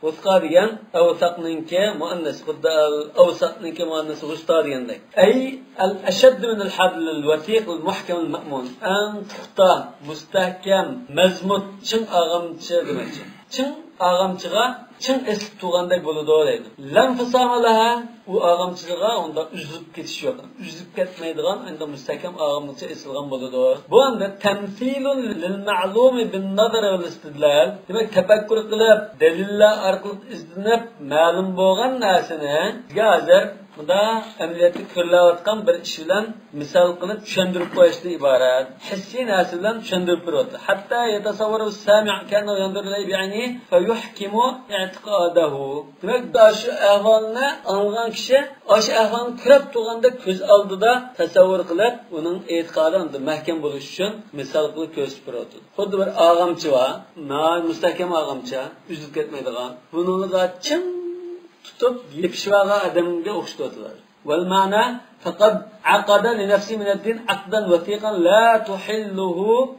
ۋۇسقا دېگەن ئەۋسەقنىڭكى مۇئەننەسى. خۇددى ئەل ئەۋسەقنىڭكى مۇئەننەسى ۋۇستا دېگەندەك. ئەي ئەل ئەشەددۇ مىنەل ھەبلىل ۋەسىق ۋەل مۇھكەمىل مەئمۇن. ئەڭ پۇختا، مۇستەھكەم، مەزمۇت، چىڭ ئاغامچا دېمەكچى. چىڭ ئاغامچىغا چىڭ ئېسىلىپ تۇرغاندەك بولىدۇ دەيدۇ. لا انفصام لها، ئۇ ئاغامچىغا ئۇنداق ئۈزۈلۈپ كېتىش يوق. ئۈزۈلۈپ كەتمەيدىغان ئەندى مۇستەھكەم ئاغامچىغا ئېسىلغان بولىدۇ. بۇ ئەمدى تەمسىلۇن لىل مەئلۇمى بىن نەزەر ۋەل ئىستىدلال. دېمەك، تەپەككۇر قىلىپ، دەلىللەر ئارقىلىق ئىزدىنىپ، مەلۇم بولغان نەرسىنى بىزگە ھازىر مۇنداق ئەمەلىيەتتە كۆرۈلۈۋاتقان بىر ئىش بىلەن مىسال قىلىپ چۈشەندۈرۈپ قويۇشتىن ئىبارەت. ھېسسىي نەرسە بىلەن چۈشەندۈرۈپ بېرىۋاتىدۇ. حتى يتصور السامع كأنه ينظر إليه بعينه فيحكم اعتقاده. دېمەك، شۇ ئەھۋالنى ئاڭلىغان كىشى ئاشۇ ئەھۋالنى كۆرۈپ تۇرغاندەك كۆز ئالدىدا تەسەۋۋۇر قىلىپ، ئۇنىڭ ئېتىقادى ئاندىن مەھكەم بولۇش ئۈچۈن مىسال قىلىپ كۆرسىتىپ بېرىۋاتىدۇ. خۇددى بىر ئاغامچا بار، ناھايىتى مۇستەھكەم ئاغامچا، ئۈزۈلۈپ كەتمەيدىغان. بۇنىڭغا چىڭ تۇتۇپ يېپىشىۋالغان ئادەمگە ئوخشىتىۋاتىدۇ. والمعنى فقد عقد لنفسه من الدين عقدا وثيقا لا تحله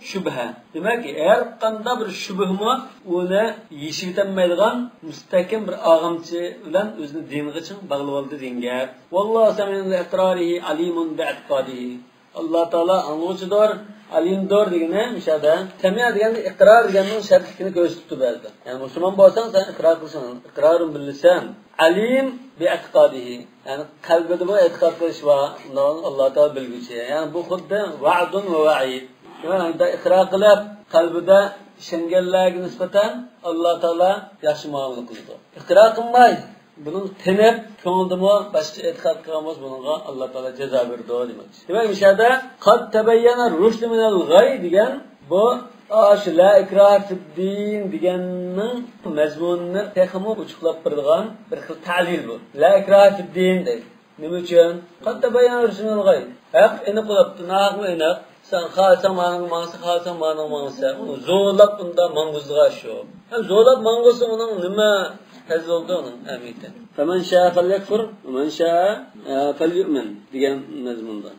شبهة. دېمەك، ھەر قانداق بىر شۈبھىمۇ ئۇنى يېشىۋېتەلمەيدىغان مۇستەھكەم بىر ئاغامچا بىلەن ئۆزىنى دىنغا چىڭ باغلىۋالدى دېگەن گەپ. والله سميع لإقراره عليم باعتقاده. ئاللا تائالا ئاڭلىغۇچىدۇر، ئەلىمدۇر دېگىنى مۇشۇ يەردە. سەمىئ دېگەندە ئىقرار دېگەننىڭ شەرتلىكىنى كۆرسىتىپتۇ بەزىدە. يەنى مۇسۇلمان بولساڭ سەن ئىقرار قىلساڭ، إقرار باللسان، عليم باعتقاده. يەنى قەلبىدىمۇ ئېتىقاد قىلىش بار، ئۇنداق ئاللا تائالا بىلگۈچى. يەنى بۇ خۇددى ۋەئدۇن ۋە ۋەئىد. دېمەك، ئىقرار قىلىپ، قەلبىدە ئىشەنگەنلەرگە نىسبەتەن ئاللا تائالا ياخشى مۇئامىلە قىلىدۇ. ئىقرار قىلماي، بۇنىڭ تېنىپ، كۆڭلىدىمۇ باشقىچە ئېتىقاد قىلغان بولسا، بۇنىڭغا ئاللا تائالا جازا بېرىدۇ دېمەكچى. دېمەك، مۇشۇ يەردە قەد تەبەييەنە رۇشدۇ مىنەل غەي دېگەن بۇ، ئاشۇ لا ئىكراھە فىددىن دېگەننىڭ مەزمۇنىنى تېخىمۇ ئوچۇقلاپ بېرىدىغان بىر خىل تەلىل بۇ. لا ئىكراھە فىددىن دەيدۇ. نېمە ئۈچۈن؟ قەد تەبەييەنە رۇشدۇ مىنەل غەي. ھەق ئېنىق بولۇپتۇ، ناھەقمۇ ئېنىق. سەن خالىساڭ مانىڭغا ماڭىسەن، خالىساڭ مانىڭغا ماڭىسەن. ئۇنى زورلاپ ئۇنداق ماڭغۇزغان شۇ. ھەم زورلاپ ماڭغۇزسا ئۇنىڭ نېمە ھەززى بولدى ئۇنىڭ ئەمىيىتى؟ فمن شاء فليكفر ومن شاء، ئە، فليؤمن دېگەن مەزمۇندا.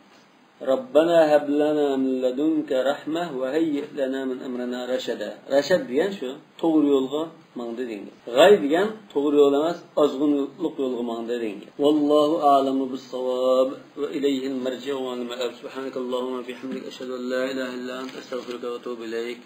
ربنا هب لنا من لدنك رحمة وهيئ لنا من أمرنا رشدا. رەشەد دېگەن شۇ، توغرا يولغا ماڭدى دېگەن گەپ. غەي دېگەن توغرا يول ئەمەس، ئازغۇنلۇق يولغا ماڭدى دېگەن گەپ. والله أعلم بالصواب وإليه المرجع والمآب. سبحانك اللهم وبحمدك، أشهد أن لا إله إلا أنت، أستغفرك وأتوب إليك.